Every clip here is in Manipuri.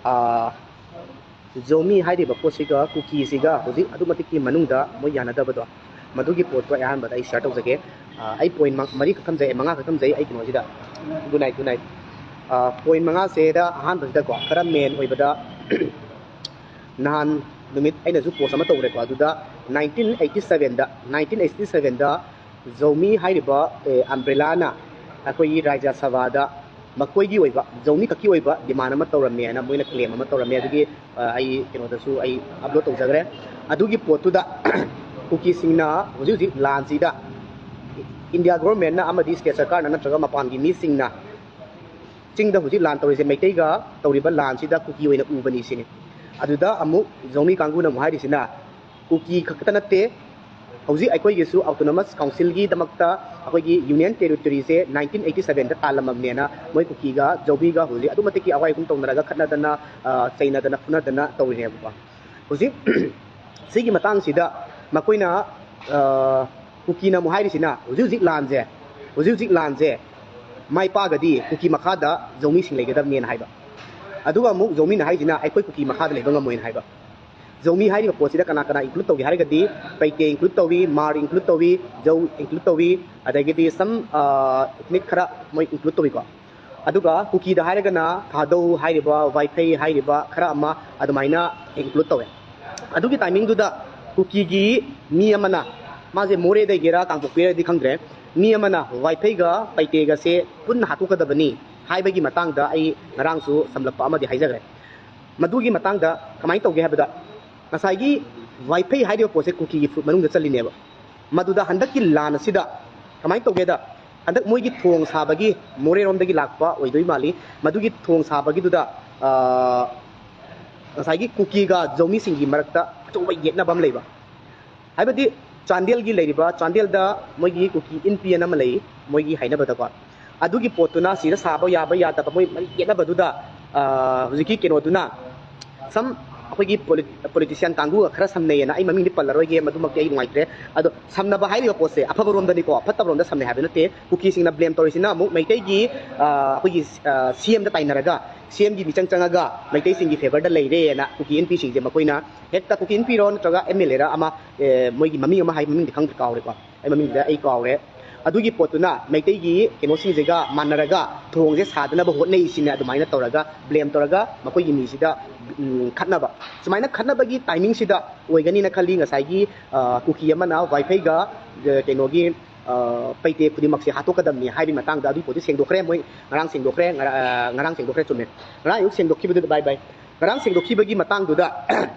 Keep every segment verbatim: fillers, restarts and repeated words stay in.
ꯑꯥ, ꯖꯣꯃꯤ ꯍꯥꯏꯔꯤꯕ ꯄꯣꯠꯁꯤꯒ ꯀꯨꯀꯤꯁꯤꯒ ꯍꯧꯖꯤꯛ ꯑꯗꯨꯛ ꯃꯇꯤꯛꯀꯤ ꯃꯅꯨꯡꯗ ꯃꯣꯏ ꯌꯥꯅꯗꯕꯗꯣ, ꯃꯗꯨꯒꯤ ꯄꯣꯠꯇꯣ ꯑꯩ ꯑꯍꯥꯟꯕꯗ ꯑꯩ ꯁꯤꯌꯔ ꯇꯧꯖꯒꯦ꯫ ꯑꯥ, ꯑꯩ ꯄꯣꯏꯟ ꯃ-, ꯃꯔꯤꯈꯛ ꯊꯝꯖꯩ, ꯃꯉꯥꯈꯛ ꯊꯝꯖꯩ ꯑꯩ ꯀꯩꯅꯣꯁꯤꯗ꯫ Good night, good night. ꯑꯥ, ꯄꯣꯏꯟ ꯃꯉꯥꯁꯤꯗ ꯑꯍꯥꯟꯕꯁꯤꯗꯀꯣ, ꯈꯔ ꯃꯦꯟ ꯑꯣꯏꯕꯗ, ꯅꯍꯥꯟ ꯅꯨꯃꯤꯠ ꯑꯩꯅꯁꯨ ꯄꯣꯁ ꯑꯃ ꯇꯧꯔꯦꯀꯣ, ꯑꯗꯨꯗ nineteen eighty seven ꯗ, nineteen eighty seven ꯗ ꯖꯧꯃꯤ ꯍꯥꯏꯔꯤꯕ, ꯑꯦ, ꯑꯝꯕ꯭ꯔꯦꯂꯥꯅ ꯑꯩꯈꯣꯏꯒꯤ ꯔꯥꯖ꯭ꯌ ꯁꯚꯥꯗ ꯃꯈꯣꯏꯒꯤ ꯑꯣꯏꯕ, ꯖꯧꯃꯤ ꯈꯛꯀꯤ ꯑꯣꯏꯕ ꯗꯤꯃꯥꯟ ꯑꯃ ꯇꯧꯔꯝꯃꯦ ꯍꯥꯏꯅ ꯃꯣꯏꯅ ꯀ꯭ꯂꯦꯝ ꯑꯃ ꯇꯧꯔꯝꯃꯦ꯫ ꯑꯗꯨꯒꯤ, ꯑ, ꯑꯩ ꯀꯩꯅꯣꯗꯁꯨ ꯑꯩ ꯑꯞꯂꯣꯗ ꯇꯧꯖꯈ꯭ꯔꯦ꯫ ꯑꯗꯨꯒꯤ ꯄꯣꯠꯇꯨꯗ ꯀꯨꯀꯤꯁꯤꯡꯅ ꯍꯧꯖꯤꯛ ꯍꯧꯖꯤꯛ ꯂꯥꯟꯁꯤꯗ ꯏꯟꯗꯤꯌꯥ ꯒꯣꯚꯔꯟꯃꯦꯟꯠꯅ ꯑꯃꯗꯤ ꯁ꯭ꯇꯦꯠ ꯁꯔꯀꯥꯔꯅ ꯅꯠꯇ꯭ꯔꯒ ꯃꯄꯥꯟꯒꯤ ꯃꯤꯁꯤꯡꯅ ꯆꯤꯡꯗ ꯍꯧꯖꯤꯛ ꯂꯥꯟ ꯇꯧꯔꯤꯁꯦ ꯃꯩꯇꯩꯒ ꯇꯧꯔꯤꯕ ꯂꯥꯟꯁꯤꯗ ꯀꯨꯀꯤ ꯑꯣꯏꯅ ꯎꯕꯅꯤ ꯁꯤꯅꯤ꯫ ꯑꯗꯨꯗ ꯑꯃꯨꯛ ꯖꯧꯃꯤ ꯀꯥꯡꯕꯨꯅ ꯑꯃꯨꯛ ꯍꯥꯏꯔꯤꯁꯤꯅ, ꯀꯨꯀꯤ ꯈꯛꯇ ꯅꯠꯇꯦ, ꯍꯧꯖꯤꯛ ꯑꯩꯈꯣꯏꯒꯤꯁꯨ ꯑꯣꯇꯣꯅꯣꯃꯁ ꯀꯥꯎꯟꯁꯤꯜꯒꯤꯗꯃꯛꯇ ꯑꯩꯈꯣꯏꯒꯤ ꯌꯨꯅꯤꯌꯟ ꯇꯦꯔꯤꯇꯣꯔꯤꯁꯦ nineteen eighty seven ꯗ ꯇꯥꯜꯂꯝꯃꯕꯅꯦꯅ ꯃꯣꯏ ꯀꯨꯀꯤꯒ ꯖꯧꯃꯤꯒ ꯍꯧꯖꯤꯛ ꯑꯗꯨꯛ ꯃꯇꯤꯛꯀꯤ ꯑꯋꯥꯏ ꯑꯍꯨꯝ ꯇꯧꯅꯔꯒ ꯈꯠꯅꯗꯅ, ꯑ, ꯆꯩꯅꯗꯅ ꯐꯨꯅꯗꯅ ꯇꯧꯔꯤꯅꯦꯕꯀꯣ꯫ ꯍꯧꯖꯤꯛ ꯁꯤꯒꯤ ꯃꯇꯥꯡꯁꯤꯗ ꯃꯈꯣꯏꯅ, ꯑ, ꯀꯨꯀꯤꯅ ꯑꯃꯨꯛ ꯍꯥꯏꯔꯤꯁꯤꯅ ꯍꯧꯖꯤꯛ ꯍꯧꯖꯤꯛ ꯂꯥꯟꯁꯦ, ꯍꯧꯖꯤꯛ ꯍꯧꯖꯤꯛ ꯂꯥꯟꯁꯦ ꯃꯥꯏ ꯄꯥꯛꯑꯒꯗꯤ ꯀꯨꯀꯤ ꯃꯈꯥꯗ ꯖꯧꯃꯤꯁꯤꯡ ꯂꯩꯒꯗꯕꯅꯦꯅ ꯍꯥꯏꯕ꯫ ꯑꯗꯨꯒ ꯑꯃꯨꯛ ꯖꯧꯃꯤꯅ ꯍꯥꯏꯁꯤꯅ ꯑꯩꯈꯣꯏ ꯀꯨꯀꯤ ꯃꯈꯥꯗ ꯂꯩꯕ ꯉꯝꯃꯣꯏꯅ ꯍꯥꯏꯕ꯫ ꯖꯧꯃꯤ ꯍꯥꯏꯔꯤꯕ ꯄꯣꯠꯁꯤꯗ ꯀꯅꯥ ꯀꯅꯥ ꯏꯟꯀ꯭ꯂꯨꯗ ꯇꯧꯒꯦ ꯍꯥꯏꯔꯒꯗꯤ ꯄꯩꯇꯦ ꯏꯟꯀ꯭ꯂꯨꯗ ꯇꯧꯏ, ꯃꯥꯔ ꯏꯟꯀ꯭ꯂꯨꯗ ꯇꯧꯏ, ꯖꯧ ꯏꯟꯀ꯭ꯂꯨꯗ ꯇꯧꯏ, ꯑꯗꯒꯤꯗꯤ ꯁꯝ, ꯑ, ꯏꯊꯅꯤꯛ ꯈꯔ ꯃꯣꯏ ꯏꯟꯀ꯭ꯂꯨꯗ ꯇꯧꯏꯀꯣ꯫ ꯑꯗꯨꯒ ꯀꯨꯀꯤꯗ ꯍꯥꯏꯔꯒꯅ ꯊꯥꯗꯧ ꯍꯥꯏꯔꯤꯕ, ꯋꯥꯏꯐꯩ ꯍꯥꯏꯔꯤꯕ ꯈꯔ ꯑꯃ ꯑꯗꯨꯃꯥꯏꯅ ꯏꯟꯀ꯭ꯂꯨꯗ ꯇꯧꯋꯦ꯫ ꯑꯗꯨꯒꯤ ꯇꯥꯏꯃꯤꯡꯗꯨꯗ ꯀꯨꯀꯤꯒꯤ ꯃꯤ ꯑꯃꯅ, ꯃꯥꯁꯦ ꯃꯣꯔꯦꯗꯒꯤꯔ ꯀꯥꯡꯄꯣꯛꯄꯤꯔꯗꯤ ꯈꯪꯗ꯭ꯔꯦ, ꯃꯤ ꯑꯃꯅ ꯋꯥꯏꯐꯩꯒ ꯄꯩꯇꯦꯒꯁꯦ ꯄꯨꯟꯅ ꯍꯥꯠꯇꯣꯛꯀꯗꯕꯅꯤ ꯍꯥꯏꯕꯒꯤ ꯃꯇꯥꯡꯗ ꯑꯩ ꯉꯔꯥꯡꯁꯨ ꯁꯝꯂꯞꯄ ꯑꯃꯗꯤ ꯍꯥꯏꯖꯈ꯭ꯔꯦ꯫ ꯃꯗꯨꯒꯤ ꯃꯇꯥꯡꯗ ꯀꯃꯥꯏꯅ ꯇꯧꯒꯦ ꯍꯥꯏꯕꯗ, ꯉꯁꯥꯏꯒꯤ ꯋꯥꯏꯐꯩ ꯍꯥꯏꯔꯤꯕ ꯄꯣꯠꯁꯦ ꯀꯨꯀꯤꯒꯤ ꯐꯨꯔꯨꯞ ꯃꯅꯨꯡꯗ ꯆꯜꯂꯤꯅꯦꯕ꯫ ꯃꯗꯨꯗ ꯍꯟꯗꯛꯀꯤ ꯂꯥꯟ ꯑꯁꯤꯗ ꯀꯃꯥꯏꯅ ꯇꯧꯒꯦꯗ, ꯍꯟꯗꯛ ꯃꯣꯏꯒꯤ ꯊꯣꯡ ꯁꯥꯕꯒꯤ, ꯃꯣꯔꯦꯔꯣꯝꯗꯒꯤ ꯂꯥꯛꯄ ꯑꯣꯏꯗꯣꯏ ꯃꯥꯜꯂꯤ, ꯃꯗꯨꯒꯤ ꯊꯣꯡ ꯁꯥꯕꯒꯤꯗꯨꯗ, ꯑ, ꯉꯁꯥꯏꯒꯤ ꯀꯨꯀꯤꯒ ꯖꯧꯃꯤꯁꯤꯡꯒꯤ ꯃꯔꯛꯇ ꯑꯆꯧꯕ ꯌꯦꯠꯅꯕ ꯑꯃ ꯂꯩꯕ꯫ ꯍꯥꯏꯕꯗꯤ ꯆꯥꯟꯗꯦꯜꯒꯤ ꯂꯩꯔꯤꯕ, ꯆꯥꯟꯗꯦꯜꯗ ꯃꯣꯏꯒꯤ ꯀꯨꯀꯤ ꯏꯟ ꯄꯤ ꯑꯅ ꯑꯃ ꯂꯩ, ꯃꯣꯏꯒꯤ ꯍꯥꯏꯅꯕꯗꯀꯣ꯫ ꯑꯗꯨꯒꯤ ꯄꯣꯠꯇꯨꯅ ꯁꯤꯗ ꯁꯥꯕ ꯌꯥꯕ ꯌꯥꯗꯕ ꯃꯣꯏ ꯃꯔꯤ ꯌꯦꯠꯅꯕꯗꯨꯗ, ꯑ, ꯍꯧꯖꯤꯛꯀꯤ ꯀꯩꯅꯣꯗꯨꯅ, ꯁꯝ ꯑꯩꯈꯣꯏꯒꯤ ꯄꯣꯂꯤ-, ꯄꯣꯂꯤꯇꯤꯁꯤꯌꯥꯟ ꯀꯥꯡꯕꯨꯒ ꯈꯔ ꯁꯝꯅꯩꯌꯦꯅ, ꯑꯩ ꯃꯃꯤꯡꯗꯤ ꯄꯜꯂꯔꯣꯏꯒꯦ, ꯃꯗꯨꯃꯛꯇꯤ ꯑꯩ ꯅꯨꯡꯉꯥꯏꯇ꯭ꯔꯦ꯫ ꯑꯗꯣ ꯁꯝꯅꯕ ꯍꯥꯏꯔꯤꯕ ꯄꯣꯠꯁꯦ ꯑꯐꯕꯔꯣꯝꯗꯅꯤꯀꯣ, ꯐꯠꯇꯕꯔꯣꯝꯗ ꯁꯝꯅꯩ ꯍꯥꯏꯕ ꯅꯠꯇꯦ꯫ ꯀꯨꯀꯤꯁꯤꯡꯅ ꯕ꯭ꯂꯦꯝ ꯇꯧꯔꯤꯁꯤꯅ ꯑꯃꯨꯛ ꯃꯩꯇꯩꯒꯤ, ꯑ, ꯑꯩꯈꯣꯏꯒꯤ, ꯑ, ꯁꯤ ꯑꯦꯝꯗ ꯇꯥꯏꯅꯔꯒ ꯁꯤ ꯑꯦꯝꯒꯤ ꯃꯤꯆꯪ ꯆꯪꯉꯒ ꯃꯩꯇꯩꯁꯤꯡꯒꯤ ꯐꯦꯚꯔꯗ ꯂꯩꯔꯦꯅ ꯀꯨꯀꯤ ꯑꯦꯝ ꯄꯤꯁꯤꯡꯁꯦ ꯃꯈꯣꯏꯅ ꯍꯦꯛꯇ ꯀꯨꯀꯤ ꯑꯦꯝ ꯄꯤꯔꯣ ꯅꯠꯇ꯭ꯔꯒ ꯑꯦꯝ ꯑꯦꯜ ꯑꯦꯔ ꯑꯃ, ꯑꯦ, ꯃꯣꯏꯒꯤ ꯃꯃꯤꯡ ꯑꯃ ꯍꯥꯏ, ꯃꯃꯤꯡꯗꯤ ꯈꯪꯗ꯭ꯔꯦ, ꯀꯥꯎꯔꯦꯀꯣ, ꯑꯩ ꯃꯃꯤꯡꯗ ꯑꯩ ꯀꯥꯎꯔꯦ꯫ ꯑꯗꯨꯒꯤ ꯄꯣꯠꯇꯨꯅ ꯃꯩꯇꯩꯒꯤ ꯀꯩꯅꯣꯁꯤꯡꯁꯤꯒ ꯃꯥꯟꯅꯔꯒ ꯊꯣꯡꯁꯦ ꯁꯥꯗꯅꯕ ꯍꯣꯠꯅꯩꯁꯤꯅ ꯑꯗꯨꯃꯥꯏꯅ ꯇꯧꯔꯒ ꯕ꯭ꯂꯦꯝ ꯇꯧꯔꯒ ꯃꯈꯣꯏꯒꯤ ꯃꯤꯁꯤꯗ, ꯎꯝ, ꯈꯠꯅꯕ꯫ ꯁꯨꯃꯥꯏꯅ ꯈꯠꯅꯕꯒꯤ ꯇꯥꯏꯃꯤꯡꯁꯤꯗ ꯑꯣꯏꯒꯅꯤꯅ ꯈꯜꯂꯤ꯫ ꯉꯁꯥꯏꯒꯤ, ꯑ, ꯀꯨꯀꯤ ꯑꯃꯅ ꯋꯥꯏꯐꯩꯒ, ꯑ, ꯀꯩꯅꯣꯒꯤ, ꯑ, ꯄꯩꯇꯦ ꯈꯨꯗꯤꯡꯃꯛꯁꯦ ꯍꯥꯠꯇꯣꯛꯀꯗꯕꯅꯤ ꯍꯥꯏꯕꯒꯤ ꯃꯇꯥꯡꯗ ꯑꯗꯨꯒꯤ ꯄꯣꯠꯇꯨ ꯁꯦꯡꯗꯣꯛꯈ꯭ꯔꯦ꯫ ꯃꯣꯏ ꯉꯔꯥꯡ ꯁꯦꯡꯗꯣꯛꯈ꯭ꯔꯦ, ꯉꯔꯥ-, ꯑ, ꯉꯔꯥꯡ ꯁꯦꯡꯗꯣꯛꯈ꯭ꯔꯦ, ꯆꯨꯝꯃꯦ꯫ ꯉꯔꯥꯡ ꯑꯌꯨꯛ ꯁꯦꯡꯗꯣꯛꯈꯤꯕꯗꯨꯗ, ꯚꯥꯏ, ꯚꯥꯏ, ꯉꯔꯥꯡ ꯁꯦꯡꯗꯣꯛꯈꯤꯕꯒꯤ ꯃꯇꯥꯡꯗꯨꯗ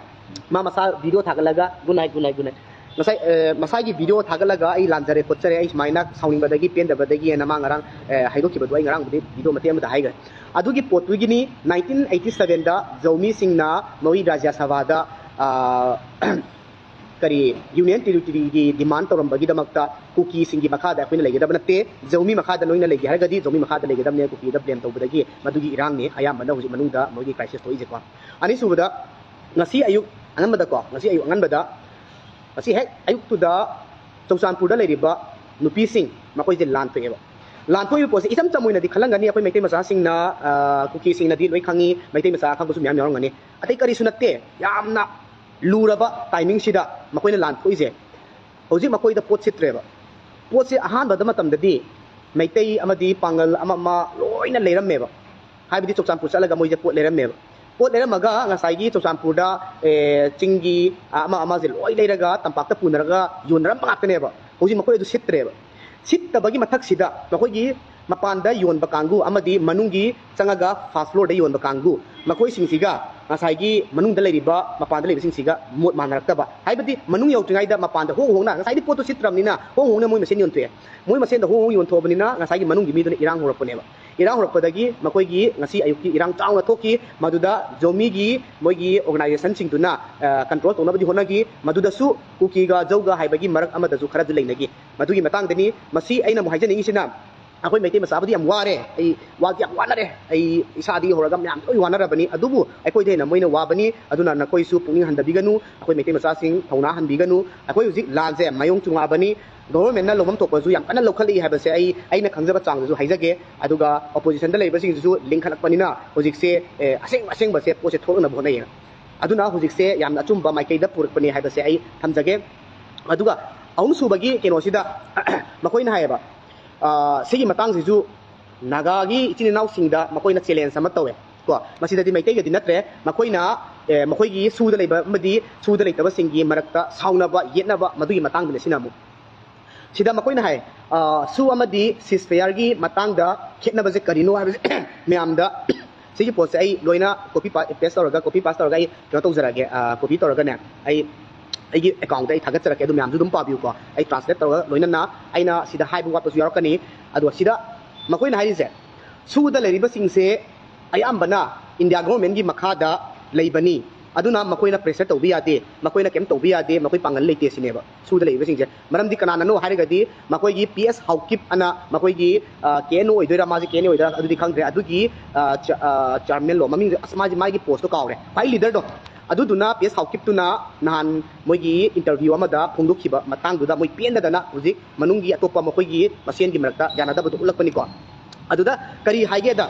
ꯃꯥ ꯃꯁꯥ video ꯊꯥꯒꯠꯂꯒ, "Good night, good night, good night." ꯉꯁꯥꯏ, ꯑ, ꯃꯁꯥꯒꯤ ꯚꯤꯗꯤꯑꯣ ꯊꯥꯒꯠꯂꯒ, "ꯑꯩ ꯂꯥꯟꯖꯔꯦ ꯈꯣꯠꯆꯔꯦ, ꯑꯩ ꯁꯨꯃꯥꯏꯅ ꯁꯥꯎꯅꯤꯡꯕꯗꯒꯤ, ꯄꯦꯟꯗꯕꯗꯒꯤ" ꯍꯥꯏꯅ ꯃꯥ ꯉꯔꯥꯡ, ꯑ, ꯍꯥꯏꯗꯣꯛꯈꯤꯕꯗꯣ ꯑꯩ ꯉꯔꯥꯡꯕꯨꯗꯤ ꯚꯤꯗꯤꯑꯣ ꯃꯇꯦꯛ ꯑꯃꯗ ꯍꯥꯏꯈ꯭ꯔꯦ꯫ ꯑꯗꯨꯒꯤ ꯄꯣꯠꯇꯨꯒꯤꯅꯤ nineteen eighty sevenꯗ ꯖꯧꯃꯤꯁꯤꯡꯅ ꯃꯣꯏ ꯔꯥꯖ꯭ꯌ ꯁꯚꯥꯗ, ꯑ, ꯀꯔꯤ, ꯌꯨꯅꯤꯌꯟ ꯇꯦꯔꯤꯇꯣꯔꯤꯒꯤ ꯗꯤꯃꯥꯟ ꯇꯧꯔꯝꯕꯒꯤꯗꯃꯛꯇ ꯀꯨꯀꯤꯁꯤꯡꯒꯤ ꯃꯈꯥꯗ ꯑꯩꯈꯣꯏꯅ ꯂꯩꯒꯗꯕ ꯅꯠꯇꯦ, ꯖꯧꯃꯤ ꯃꯈꯥꯗ ꯅꯣꯏꯅ ꯂꯩꯒꯦ ꯍꯥꯏꯔꯒꯗꯤ ꯖꯧꯃꯤ ꯃꯈꯥꯗ ꯂꯩꯒꯗꯕꯅꯦ, ꯀꯨꯀꯤꯗ ꯕ꯭ꯂꯦꯝ ꯇꯧꯕꯗꯒꯤ ꯃꯗꯨꯒꯤ ꯏꯔꯥꯡꯅꯤ ꯑꯌꯥꯝꯕꯅ ꯍꯧꯖꯤꯛ ꯃꯅꯨꯡꯗ ꯃꯣꯏꯒꯤ ꯀ꯭ꯔꯥꯏꯁꯤꯁ ꯊꯣꯛꯏꯁꯦꯀꯣ꯫ ꯑꯅꯤꯁꯨꯕꯗ, ꯉꯁꯤ ꯑꯌꯨꯛ ꯑꯉꯟꯕꯗꯀꯣ, ꯉꯁꯤ ꯑꯌꯨꯛ ꯑꯉꯟꯕꯗ, ꯉꯁꯤ ꯍꯦꯛ ꯑꯌꯨꯛꯇꯨꯗ ꯆꯨꯔꯆꯥꯟꯄꯨꯔꯗ ꯂꯩꯔꯤꯕ ꯅꯨꯄꯤꯁꯤꯡ ꯃꯈꯣꯏꯁꯦ ꯂꯥꯟ ꯊꯣꯛꯑꯦꯕ꯫ ꯂꯥꯟ ꯊꯣꯛꯏꯕ ꯄꯣꯠꯁꯦ ꯏꯆꯝ ꯆꯝ ꯑꯣꯏꯅꯗꯤ ꯈꯜꯂꯝꯒꯅꯤ, ꯑꯩꯈꯣꯏ ꯃꯩꯇꯩ ꯃꯆꯥꯁꯤꯡꯅ, ꯑ, ꯀꯨꯀꯤꯁꯤꯡꯅꯗꯤ ꯂꯣꯏ ꯈꯪꯉꯤ, ꯃꯩꯇꯩ ꯃꯆꯥ ꯑꯈꯪꯕꯁꯨ ꯃꯌꯥꯝ ꯌꯥꯎꯔꯝꯒꯅꯤ꯫ ꯑꯇꯩ ꯀꯔꯤꯁꯨ ꯅꯠꯇꯦ, ꯌꯥꯝꯅ ꯂꯨꯔꯕ ꯇꯥꯏꯃꯤꯡꯁꯤꯗ ꯃꯈꯣꯏꯅ ꯂꯥꯟ ꯊꯣꯛꯏꯁꯦ꯫ ꯍꯧꯖꯤꯛ ꯃꯈꯣꯏꯗ ꯄꯣꯠ ꯁꯤꯠꯇ꯭ꯔꯦꯕ꯫ ꯄꯣꯠꯁꯦ ꯑꯍꯥꯟꯕꯗ ꯃꯇꯝꯗꯗꯤ ꯃꯩꯇꯩ ꯑꯃꯗꯤ ꯄꯥꯡꯒꯜ ꯑꯃ ꯑꯃ ꯂꯣꯏꯅ ꯂꯩꯔꯝꯃꯦꯕ꯫ ꯍꯥꯏꯕꯗꯤ ꯆꯨꯔꯆꯥꯟꯄꯨꯔ ꯆꯠꯂꯒ ꯃꯣꯏꯁꯦ ꯄꯣꯠ ꯂꯩꯔꯝꯃꯦꯕ꯫ ꯄꯣꯠ ꯂꯩꯔꯝꯃꯒ ꯉꯁꯥꯏꯒꯤ ꯆꯨꯔꯆꯥꯟꯄꯨꯔꯗ, ꯑꯦ, ꯆꯤꯡꯒꯤ, ꯑ, ꯑꯃ ꯑꯃꯁꯦ ꯂꯣꯏ ꯂꯩꯔꯒ ꯇꯝꯄꯥꯛꯇ ꯄꯨꯅꯔꯒ ꯌꯣꯟꯅꯔꯝꯕ ꯉꯥꯛꯇꯅꯦꯕ꯫ ꯍꯧꯖꯤꯛ ꯃꯈꯣꯏ ꯑꯗꯨ ꯁꯤꯠꯇ꯭ꯔꯦꯕ꯫ ꯁꯤꯠꯇꯕꯒꯤ ꯃꯊꯛꯁꯤꯗ ꯃꯈꯣꯏꯒꯤ ꯃꯄꯥꯟꯗ ꯌꯣꯟꯕ ꯀꯥꯡꯕꯨ ꯑꯃꯗꯤ ꯃꯅꯨꯡꯒꯤ ꯆꯪꯉꯒ first floorꯗ ꯌꯣꯟꯕ ꯀꯥꯡꯕꯨ, ꯃꯈꯣꯏꯁꯤꯡꯁꯤꯒ ꯉꯁꯥꯏꯒꯤ ꯃꯅꯨꯡꯗ ꯂꯩꯔꯤꯕ, ꯃꯄꯥꯟꯗ ꯂꯩꯕꯁꯤꯡꯁꯤꯒ ꯃꯣꯠ ꯃꯥꯟꯅꯔꯛꯇꯕ꯫ ꯍꯥꯏꯕꯗꯤ ꯃꯅꯨꯡ ꯌꯧꯗ꯭ꯔꯤꯉꯩꯗ ꯃꯄꯥꯟꯗ ꯍꯣꯡ ꯍꯣꯡꯅ, ꯉꯁꯥꯏꯗꯤ ꯄꯣꯠꯇꯨ ꯁꯤꯠꯇ꯭ꯔꯕꯅꯤꯅ ꯍꯣꯡ ꯍꯣꯡꯅ ꯃꯣꯏ ꯃꯁꯦꯟ ꯌꯣꯟꯊꯣꯛꯑꯦ꯫ ꯃꯣꯏ ꯃꯁꯦꯟꯗ ꯍꯣꯡ ꯍꯣꯡ ꯌꯣꯟꯊꯣꯛꯑꯕꯅꯤꯅ ꯉꯁꯥꯏꯒꯤ ꯃꯅꯨꯡꯒꯤ ꯃꯤꯗꯨꯅ ꯏꯔꯥꯡ ꯍꯧꯔꯛꯄꯅꯦꯕ꯫ ꯏꯔꯥꯡ ꯍꯧꯔꯛꯄꯗꯒꯤ ꯃꯈꯣꯏꯒꯤ ꯉꯁꯤ ꯑꯌꯨꯛꯀꯤ ꯏꯔꯥꯡ ꯆꯥꯎꯅ ꯊꯣꯛꯈꯤ꯫ ꯃꯗꯨꯗ ꯖꯣꯃꯤꯒꯤ ꯃꯣꯏꯒꯤ organizationꯁꯤꯡꯗꯨꯅ, ꯑ, control ꯇꯧꯅꯕꯗꯤ ꯍꯣꯠꯅꯈꯤ꯫ ꯃꯗꯨꯗꯁꯨ ꯀꯨꯀꯤꯒ ꯖꯧꯒ ꯍꯥꯏꯕꯒꯤ ꯃꯔꯛ ꯑꯃꯗꯁꯨ ꯈꯔꯁꯨ ꯂꯩꯅꯈꯤ꯫ ꯃꯗꯨꯒꯤ ꯃꯇꯥꯡꯗꯅꯤ꯫ ꯃꯁꯤ ꯑꯩꯅ ꯑꯃꯨꯛ ꯍꯥꯏꯖꯅꯤꯡꯉꯤꯁꯤꯅ, ꯑꯩꯈꯣꯏ ꯃꯩꯇꯩ ꯃꯆꯥꯕꯨꯗꯤ ꯌꯥꯝ ꯋꯥꯔꯦ, ꯑꯩ ꯋꯥꯗꯤ ꯌꯥꯝ ꯋꯥꯅꯔꯦ, ꯑꯩ ꯏꯁꯥꯗꯒꯤ ꯍꯧꯔꯒ ꯃꯌꯥꯝ ꯂꯣꯏ ꯋꯥꯅꯔꯕꯅꯤ, ꯑꯗꯨꯕꯨ ꯑꯩꯈꯣꯏꯗ ꯍꯦꯟꯅ ꯃꯣꯏꯅ ꯋꯥꯕꯅꯤ꯫ ꯑꯗꯨꯅ ꯅꯈꯣꯏꯁꯨ ꯄꯨꯛꯅꯤꯡ ꯍꯟꯊꯕꯤꯒꯅꯨ꯫ ꯑꯩꯈꯣꯏ ꯃꯩꯇꯩ ꯃꯆꯥꯁꯤꯡ ꯊꯧꯅꯥ ꯍꯟꯕꯤꯒꯅꯨ꯫ ꯑꯩꯈꯣꯏ ꯍꯧꯖꯤꯛ ꯂꯥꯟꯁꯦ ꯃꯥꯏꯌꯣꯡ ꯆꯨꯡꯉꯛꯑꯕꯅꯤ꯫ ꯒꯣꯚꯔꯟꯃꯦꯟꯠꯅ ꯂꯧꯐꯝ ꯊꯣꯛꯄꯁꯨ ꯌꯥꯝ ꯀꯟꯅ ꯂꯧꯈꯠꯂꯛꯏ ꯍꯥꯏꯕꯁꯦ ꯑꯩ ꯑꯩꯅ ꯈꯪꯖꯕ ꯆꯥꯡꯗꯁꯨ ꯍꯥꯏꯖꯒꯦ꯫ ꯑꯗꯨꯒ ꯑꯣꯄꯣꯖꯤꯁꯟꯗ ꯂꯩꯕꯁꯤꯡꯁꯤꯁꯨ ꯂꯤꯡꯈꯠꯂꯛꯄꯅꯤꯅ ꯍꯧꯖꯤꯛꯁꯦ ꯑꯦ, ꯑꯁꯦꯡꯕ ꯑꯁꯦꯡꯕꯁꯦ ꯄꯣꯠꯁꯦ ꯊꯣꯛꯂꯛꯅꯕ ꯍꯣꯠꯅꯩꯌꯦ꯫ ꯑꯗꯨꯅ ꯍꯧꯖꯤꯛꯁꯦ ꯌꯥꯝꯅ ꯑꯆꯨꯝꯕ ꯃꯥꯏꯀꯩꯗ ꯄꯨꯔꯛꯄꯅꯤ ꯍꯥꯏꯕꯁꯦ ꯑꯩ ꯊꯝꯖꯒꯦ꯫ ꯑꯗꯨꯒ ꯑꯍꯨꯝꯁꯨꯕꯒꯤ ꯀꯩꯅꯣꯁꯤꯗ ꯃꯈꯣꯏꯅ ꯍꯥꯏꯌꯦꯕ, ꯑ, ꯁꯤꯒꯤ ꯃꯇꯥꯡꯁꯤꯁꯨ ꯅꯥꯒꯥꯒꯤ ꯏꯆꯤꯟ ꯏꯅꯥꯎꯁꯤꯡꯗ ꯃꯈꯣꯏꯅ ꯆꯦꯂꯦꯟꯖ ꯑꯃ ꯇꯧꯋꯦ ꯀꯣ꯫ ꯃꯁꯤꯗꯗꯤ ꯃꯩꯇꯩꯒꯗꯤ ꯅꯠꯇ꯭ꯔꯦ꯫ ꯃꯈꯣꯏꯅ ꯑꯦ, ꯃꯈꯣꯏꯒꯤ ꯁꯨꯗ ꯂꯩꯕ ꯑꯃꯗꯤ ꯁꯨꯗ ꯂꯩꯇꯕꯁꯤꯡꯒꯤ ꯃꯔꯛꯇ ꯁꯥꯎꯅꯕ ꯌꯦꯠꯅꯕ ꯃꯗꯨꯒꯤ ꯃꯇꯥꯡꯗꯨꯅꯦ ꯁꯤꯅ ꯑꯃꯨꯛ꯫ ꯁꯤꯗ ꯃꯈꯣꯏꯅ ꯍꯥꯏ, ꯑ, ꯁꯨ ꯑꯃꯗꯤ ꯁꯤꯁꯐꯦꯌꯔꯒꯤ ꯃꯇꯥꯡꯗ ꯈꯦꯠꯅꯕꯁꯦ ꯀꯔꯤꯅꯣ ꯍꯥꯏꯕꯁꯦ ꯃꯌꯥꯝꯗ ꯁꯤꯒꯤ ꯄꯣꯠꯁꯦ ꯑꯩ ꯂꯣꯏꯅ ꯀꯣꯄꯤ ꯄꯦꯁ ꯇꯧꯔꯒ, ꯀꯣꯄꯤ ꯄꯥꯁ ꯇꯧꯔꯒ ꯑꯩ ꯀꯩꯅꯣ ꯇꯧꯖꯔꯛꯑꯒꯦ, ꯀꯣꯄꯤ ꯇꯧꯔꯒꯅꯦ ꯑꯩ ꯑꯩꯒꯤ ꯑꯦꯀꯥꯎꯟꯗ ꯑꯩ ꯊꯥꯒꯠꯆꯔꯛꯀꯦ꯫ ꯑꯗꯨ ꯃꯌꯥꯝꯁꯨ ꯑꯗꯨꯝ ꯄꯥꯕꯤꯌꯨꯀꯣ꯫ ꯑꯩ ꯇ꯭ꯔꯥꯟꯁꯂꯦꯠ ꯇꯧꯔꯒ ꯂꯣꯏꯅꯅ ꯑꯩꯅ ꯁꯤꯗ ꯍꯥꯏꯕ ꯋꯥꯠꯄꯁꯨ ꯌꯥꯎꯔꯛꯀꯅꯤ꯫ ꯑꯗꯣ ꯁꯤꯗ ꯃꯈꯣꯏꯅ ꯍꯥꯏꯔꯤꯁꯦ, ꯁꯨꯗ ꯂꯩꯔꯤꯕꯁꯤꯡꯁꯦ ꯑꯌꯥꯝꯕꯅ ꯏꯟꯗꯤꯌꯥ ꯒꯣꯚꯔꯟꯃꯦꯟꯠꯀꯤ ꯃꯈꯥꯗ ꯂꯩꯕꯅꯤ꯫ ꯑꯗꯨꯅ ꯃꯈꯣꯏꯅ ꯄ꯭ꯔꯦꯁꯔ ꯇꯧꯕ ꯌꯥꯗꯦ, ꯃꯈꯣꯏꯅ ꯀꯩꯝ ꯇꯧꯕ ꯌꯥꯗꯦ, ꯃꯈꯣꯏ ꯄꯥꯡꯒꯜ ꯂꯩꯇꯦ ꯁꯤꯅꯦꯕ ꯁꯨꯗ ꯂꯩꯔꯤꯕꯁꯤꯡꯁꯦ꯫ ꯃꯔꯝꯗꯤ ꯀꯅꯥꯅꯅꯣ ꯍꯥꯏꯔꯒꯗꯤ ꯃꯈꯣꯏꯒꯤ ꯄꯤ ꯑꯦꯁ ꯍꯥꯎꯀꯤꯞ ꯑꯅ ꯃꯈꯣꯏꯒꯤ, ꯑ, ꯀꯦ ꯑꯦꯟ ꯑꯣ ꯑꯣꯏꯗꯣꯏꯔꯥ, ꯃꯥꯁꯦ ꯀꯦ ꯑꯦꯟ ꯑꯦ ꯑꯣꯏꯗꯣꯏꯔꯥ ꯑꯗꯨꯗꯤ ꯈꯪꯗ꯭ꯔꯦ꯫ ꯑꯗꯨꯒꯤ, ꯑ, ꯆ-, ꯑ, ꯆꯤꯌꯔꯃꯦꯟꯂꯣ ꯃꯃꯤꯡꯁꯦ, ꯑꯁ, ꯃꯥꯁꯦ, ꯃꯥꯒꯤ ꯄꯣꯁꯇꯣ ꯀꯥꯎꯔꯦ, ꯈ꯭ꯋꯥꯏ ꯂꯤꯗꯔꯗꯣ꯫ ꯑꯗꯨꯗꯨꯅ ꯄꯤ ꯑꯦꯁ ꯍꯥꯎꯀꯤꯞꯇꯨꯅ ꯅꯍꯥꯟ ꯃꯣꯏꯒꯤ ꯏꯟꯇꯔꯚ꯭ꯌꯨ ꯑꯃꯗ ꯐꯣꯡꯗꯣꯛꯈꯤꯕ ꯃꯇꯥꯡꯗꯨꯗ ꯃꯣꯏ ꯄꯦꯟꯗꯗꯅ ꯍꯧꯖꯤꯛ ꯃꯅꯨꯡꯒꯤ ꯑꯇꯣꯞꯄ ꯃꯈꯣꯏꯒꯤ ꯃꯁꯦꯟꯒꯤ ꯃꯔꯛꯇ ꯌꯥꯅꯗꯕꯗꯨ ꯎꯠꯂꯛꯄꯅꯤꯀꯣ꯫ ꯑꯗꯨꯗ ꯀꯔꯤ ꯍꯥꯏꯒꯦꯗ,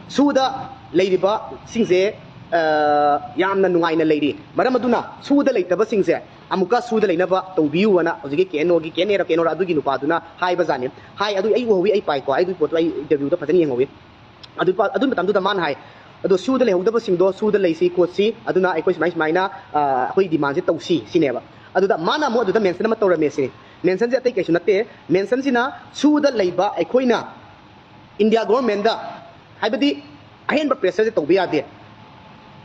ꯁꯨꯗ ꯂꯩꯔꯤꯕꯁꯤꯡꯁꯦ, ꯑ, ꯌꯥꯝꯅ ꯅꯨꯡꯉꯥꯏꯅ ꯂꯩꯔꯤ꯫ ꯃꯔꯝ ꯑꯗꯨꯅ ꯁꯨꯗ ꯂꯩꯇꯕꯁꯤꯡꯁꯦ ꯑꯃꯨꯛꯀ ꯁꯨꯗ ꯂꯩꯅꯕ ꯇꯧꯕꯤꯌꯨ ꯑꯅ ꯍꯧꯖꯤꯛꯀꯤ ꯀꯦ ꯑꯦꯟ ꯑꯣꯒꯤ, ꯀꯦ ꯑꯦꯟ ꯑꯦꯔ ꯀꯦ ꯑꯦꯟ ꯑꯣꯔ ꯑꯗꯨꯒꯤ ꯅꯨꯄꯥꯗꯨꯅ ꯍꯥꯏꯕꯖꯥꯠꯅꯤ꯫ ꯍꯥꯏ, ꯑꯗꯨ ꯑꯩ ꯎꯍꯧꯋꯤ, ꯑꯩ ꯄꯥꯏꯀꯣ, ꯑꯩ ꯑꯗꯨꯒꯤ ꯄꯣꯠꯇꯣ ꯑꯩ ꯏꯟꯇꯔꯚ꯭ꯌꯨꯗ ꯐꯖꯅ ꯌꯦꯡꯍꯧꯋꯤ꯫ ꯑꯗꯨ ꯄ-, ꯑꯗꯨ ꯃꯇꯝꯗꯨꯗ ꯃꯥꯅ ꯍꯥꯏ, "ꯑꯗꯣ ꯁꯨꯗ ꯂꯩꯍꯧꯗꯕꯁꯤꯡꯗꯣ ꯁꯨꯗ ꯂꯩꯁꯤ ꯈꯣꯠꯁꯤ, ꯑꯗꯨꯅ ꯑꯩꯈꯣꯏ ꯁꯨꯃꯥꯏ ꯁꯨꯃꯥꯏꯅ, ꯑ, ꯑꯩꯈꯣꯏ ꯗꯤꯃꯥꯟꯁꯦ ꯇꯧꯁꯤ" ꯁꯤꯅꯦꯕ꯫ ꯑꯗꯨꯗ ꯃꯥꯅ ꯑꯃꯨꯛ ꯑꯗꯨꯗ ꯃꯦꯟꯁꯟ ꯑꯃ ꯇꯧꯔꯝꯃꯦ ꯁꯤꯅꯤ꯫ ꯃꯦꯟꯁꯟꯁꯦ ꯑꯇꯩ ꯀꯩꯁꯨ ꯅꯠꯇꯦ꯫ ꯃꯦꯟꯁꯟꯁꯤꯅ ꯁꯨꯗ ꯂꯩꯕ ꯑꯩꯈꯣꯏꯅ ꯏꯟꯗꯤꯌꯥ ꯒꯣꯚꯔꯟꯃꯦꯟꯠꯗ, ꯍꯥꯏꯕꯗꯤ ꯑꯍꯦꯟꯕ ꯄ꯭ꯔꯦꯁꯔꯁꯦ ꯇꯧꯕ ꯌꯥꯗꯦ꯫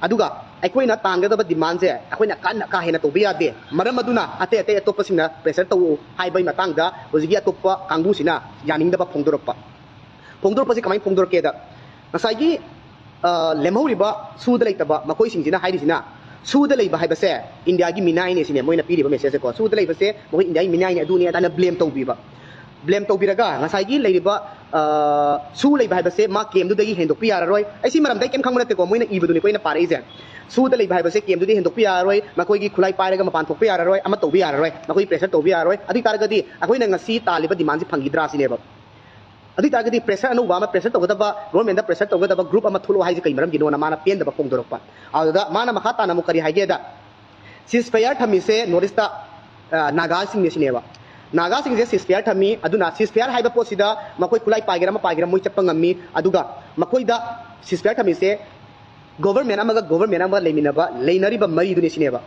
ꯑꯗꯨꯒ ꯑꯩꯈꯣꯏꯅ ꯇꯥꯟꯒꯗꯕ ꯗꯤꯃꯥꯟꯁꯦ ꯑꯩꯈꯣꯏꯅ ꯀꯟꯅ ꯀꯥ ꯍꯦꯟꯅ ꯇꯧꯕ ꯌꯥꯗꯦ꯫ ꯃꯔꯝ ꯑꯗꯨꯅ ꯑꯇꯩ ꯑꯇꯩ ꯑꯇꯣꯞꯄꯁꯤꯡꯅ ꯄ꯭ꯔꯦꯁꯔ ꯇꯧ ꯍꯥꯏꯕꯒꯤ ꯃꯇꯥꯡꯗ ꯍꯧꯖꯤꯛꯀꯤ ꯑꯇꯣꯞꯄ ꯀꯥꯡꯕꯨꯁꯤꯅ ꯌꯥꯅꯤꯡꯗꯕ ꯐꯣꯡꯗꯣꯔꯛꯄ꯫ ꯐꯣꯡꯗꯣꯔꯛꯄꯁꯤ ꯀꯃꯥꯏꯅ ꯐꯣꯡꯗꯣꯔꯛꯀꯦꯗ, ꯉꯁꯥꯏꯒꯤ, ꯑ, ꯂꯦꯝꯍꯧꯔꯤꯕ ꯁꯨꯗ ꯂꯩꯇꯕ ꯃꯈꯣꯏꯁꯤꯡꯁꯤꯅ ꯍꯥꯏꯔꯤꯁꯤꯅ, ꯁꯨꯗ ꯂꯩꯕ ꯍꯥꯏꯕꯁꯦ ꯏꯟꯗꯤꯌꯥꯒꯤ ꯃꯤꯅꯥꯏꯅꯦ ꯁꯤꯅꯦ ꯃꯣꯏꯅ ꯄꯤꯔꯤꯕ ꯃꯦꯁꯦꯖꯁꯦꯀꯣ꯫ ꯁꯨꯗ ꯂꯩꯕꯁꯦ ꯃꯈꯣꯏ ꯏꯟꯗꯤꯌꯥꯒꯤ ꯃꯤꯅꯥꯏꯅꯦ, ꯑꯗꯨꯅꯦ ꯑꯗꯥꯅ ꯕ꯭ꯂꯦꯝ ꯇꯧꯕꯤꯕ꯫ ꯕ꯭ꯂꯦꯝ ꯇꯧꯕꯤꯔꯒ ꯉꯁꯥꯏꯒꯤ ꯂꯩꯔꯤꯕ ꯁꯨ ꯂꯩꯕ ꯍꯥꯏꯕꯁꯦ ꯃꯥ ꯀꯦꯝꯗꯨꯗꯒꯤ ꯍꯦꯟꯗꯣꯛꯄ ꯌꯥꯔꯔꯣꯏ꯫ ꯑꯩ ꯁꯤ ꯃꯔꯝꯗ ꯑꯩ ꯀꯩꯝ ꯈꯪꯕ ꯅꯠꯇꯦꯀꯣ, ꯃꯣꯏꯅ ꯏꯕꯗꯨꯅꯤꯀꯣ ꯑꯩꯅ ꯄꯥꯔꯛꯏꯁꯦ꯫ ꯁꯨꯗ ꯂꯩꯕ ꯍꯥꯏꯕꯁꯦ ꯀꯦꯝꯗꯨꯗꯤ ꯍꯦꯟꯗꯣꯛꯄ ꯌꯥꯔꯔꯣꯏ, ꯃꯈꯣꯏꯒꯤ ꯈꯨꯠꯂꯥꯏ ꯄꯥꯏꯔꯒ ꯃꯄꯥꯟ ꯊꯣꯛꯄ ꯌꯥꯔꯔꯣꯏ, ꯑꯃ ꯇꯧꯕ ꯌꯥꯔꯔꯣꯏ, ꯃꯈꯣꯏ ꯄ꯭ꯔꯦꯁꯔ ꯇꯧꯕ ꯌꯥꯔꯔꯣꯏ꯫ ꯑꯗꯨ ꯑꯣꯏ ꯇꯥꯔꯒꯗꯤ ꯑꯩꯈꯣꯏꯅ ꯉꯁꯤ ꯇꯥꯜꯂꯤꯕ ꯗꯤꯃꯥꯟꯁꯤ ꯐꯪꯈꯤꯗ꯭ꯔꯥ ꯁꯤꯅꯦꯕ꯫ ꯑꯗꯨ ꯑꯣꯏ ꯇꯥꯔꯒꯗꯤ ꯄ꯭ꯔꯦꯁꯔ ꯑꯅꯧꯕ ꯑꯃ, ꯄ꯭ꯔꯦꯁꯔ ꯇꯧꯒꯗꯕ, ꯒꯣꯔꯃꯦꯟꯗ ꯄ꯭ꯔꯦꯁꯔ ꯇꯧꯒꯗꯕ ꯒ꯭ꯔꯨꯞ ꯑꯃ ꯊꯣꯛꯂꯛꯑꯣ ꯍꯥꯏꯁꯦ ꯀꯩ ꯃꯔꯝꯒꯤꯅꯣꯅ ꯃꯥꯅ ꯄꯦꯟꯗꯕ ꯐꯣꯡꯗꯣꯔꯛꯄ꯫ ꯑꯗꯨꯗ ꯃꯥꯅ ꯃꯈꯥ ꯇꯥꯅ ꯑꯃꯨꯛ ꯀꯔꯤ ꯍꯥꯏꯒꯦꯗ, ꯁꯤꯁ ꯐꯌꯥꯔ ꯊꯝꯃꯤꯁꯦ ꯅꯣꯔꯠ ꯏꯁꯇ ꯅꯥꯒꯥꯁꯤꯡꯅꯦ ꯁꯤꯅꯦꯕ꯫ ꯅꯥꯒꯥꯁꯤꯡꯁꯦ ꯁꯤꯁ ꯐꯌꯥꯔ ꯊꯝꯃꯤ꯫ ꯑꯗꯨꯅ ꯁꯤꯁ ꯐꯌꯥꯔ ꯍꯥꯏꯕ ꯄꯣꯠꯁꯤꯗ ꯃꯈꯣꯏ ꯈꯨꯠꯂꯥꯏ ꯄꯥꯏꯒꯦꯔꯥ ꯑꯃ ꯄꯥꯏꯒꯦꯔꯥ ꯃꯣꯏ ꯆꯠꯄ ꯉꯝꯃꯤ꯫ ꯑꯗꯨꯒ ꯃꯈꯣꯏꯗ ꯁꯤꯁ ꯐꯌꯥꯔ ꯊꯝꯃꯤꯁꯦ ꯒꯣꯕꯔꯃꯦꯟ ꯑꯃꯒ ꯒꯣꯕꯔꯃꯦꯟ ꯑꯃꯒ ꯂꯩꯃꯤꯟꯅꯕ, ꯂꯩꯅꯔꯤꯕ ꯃꯔꯤꯗꯨꯅꯤ ꯁꯤꯅꯦꯕ꯫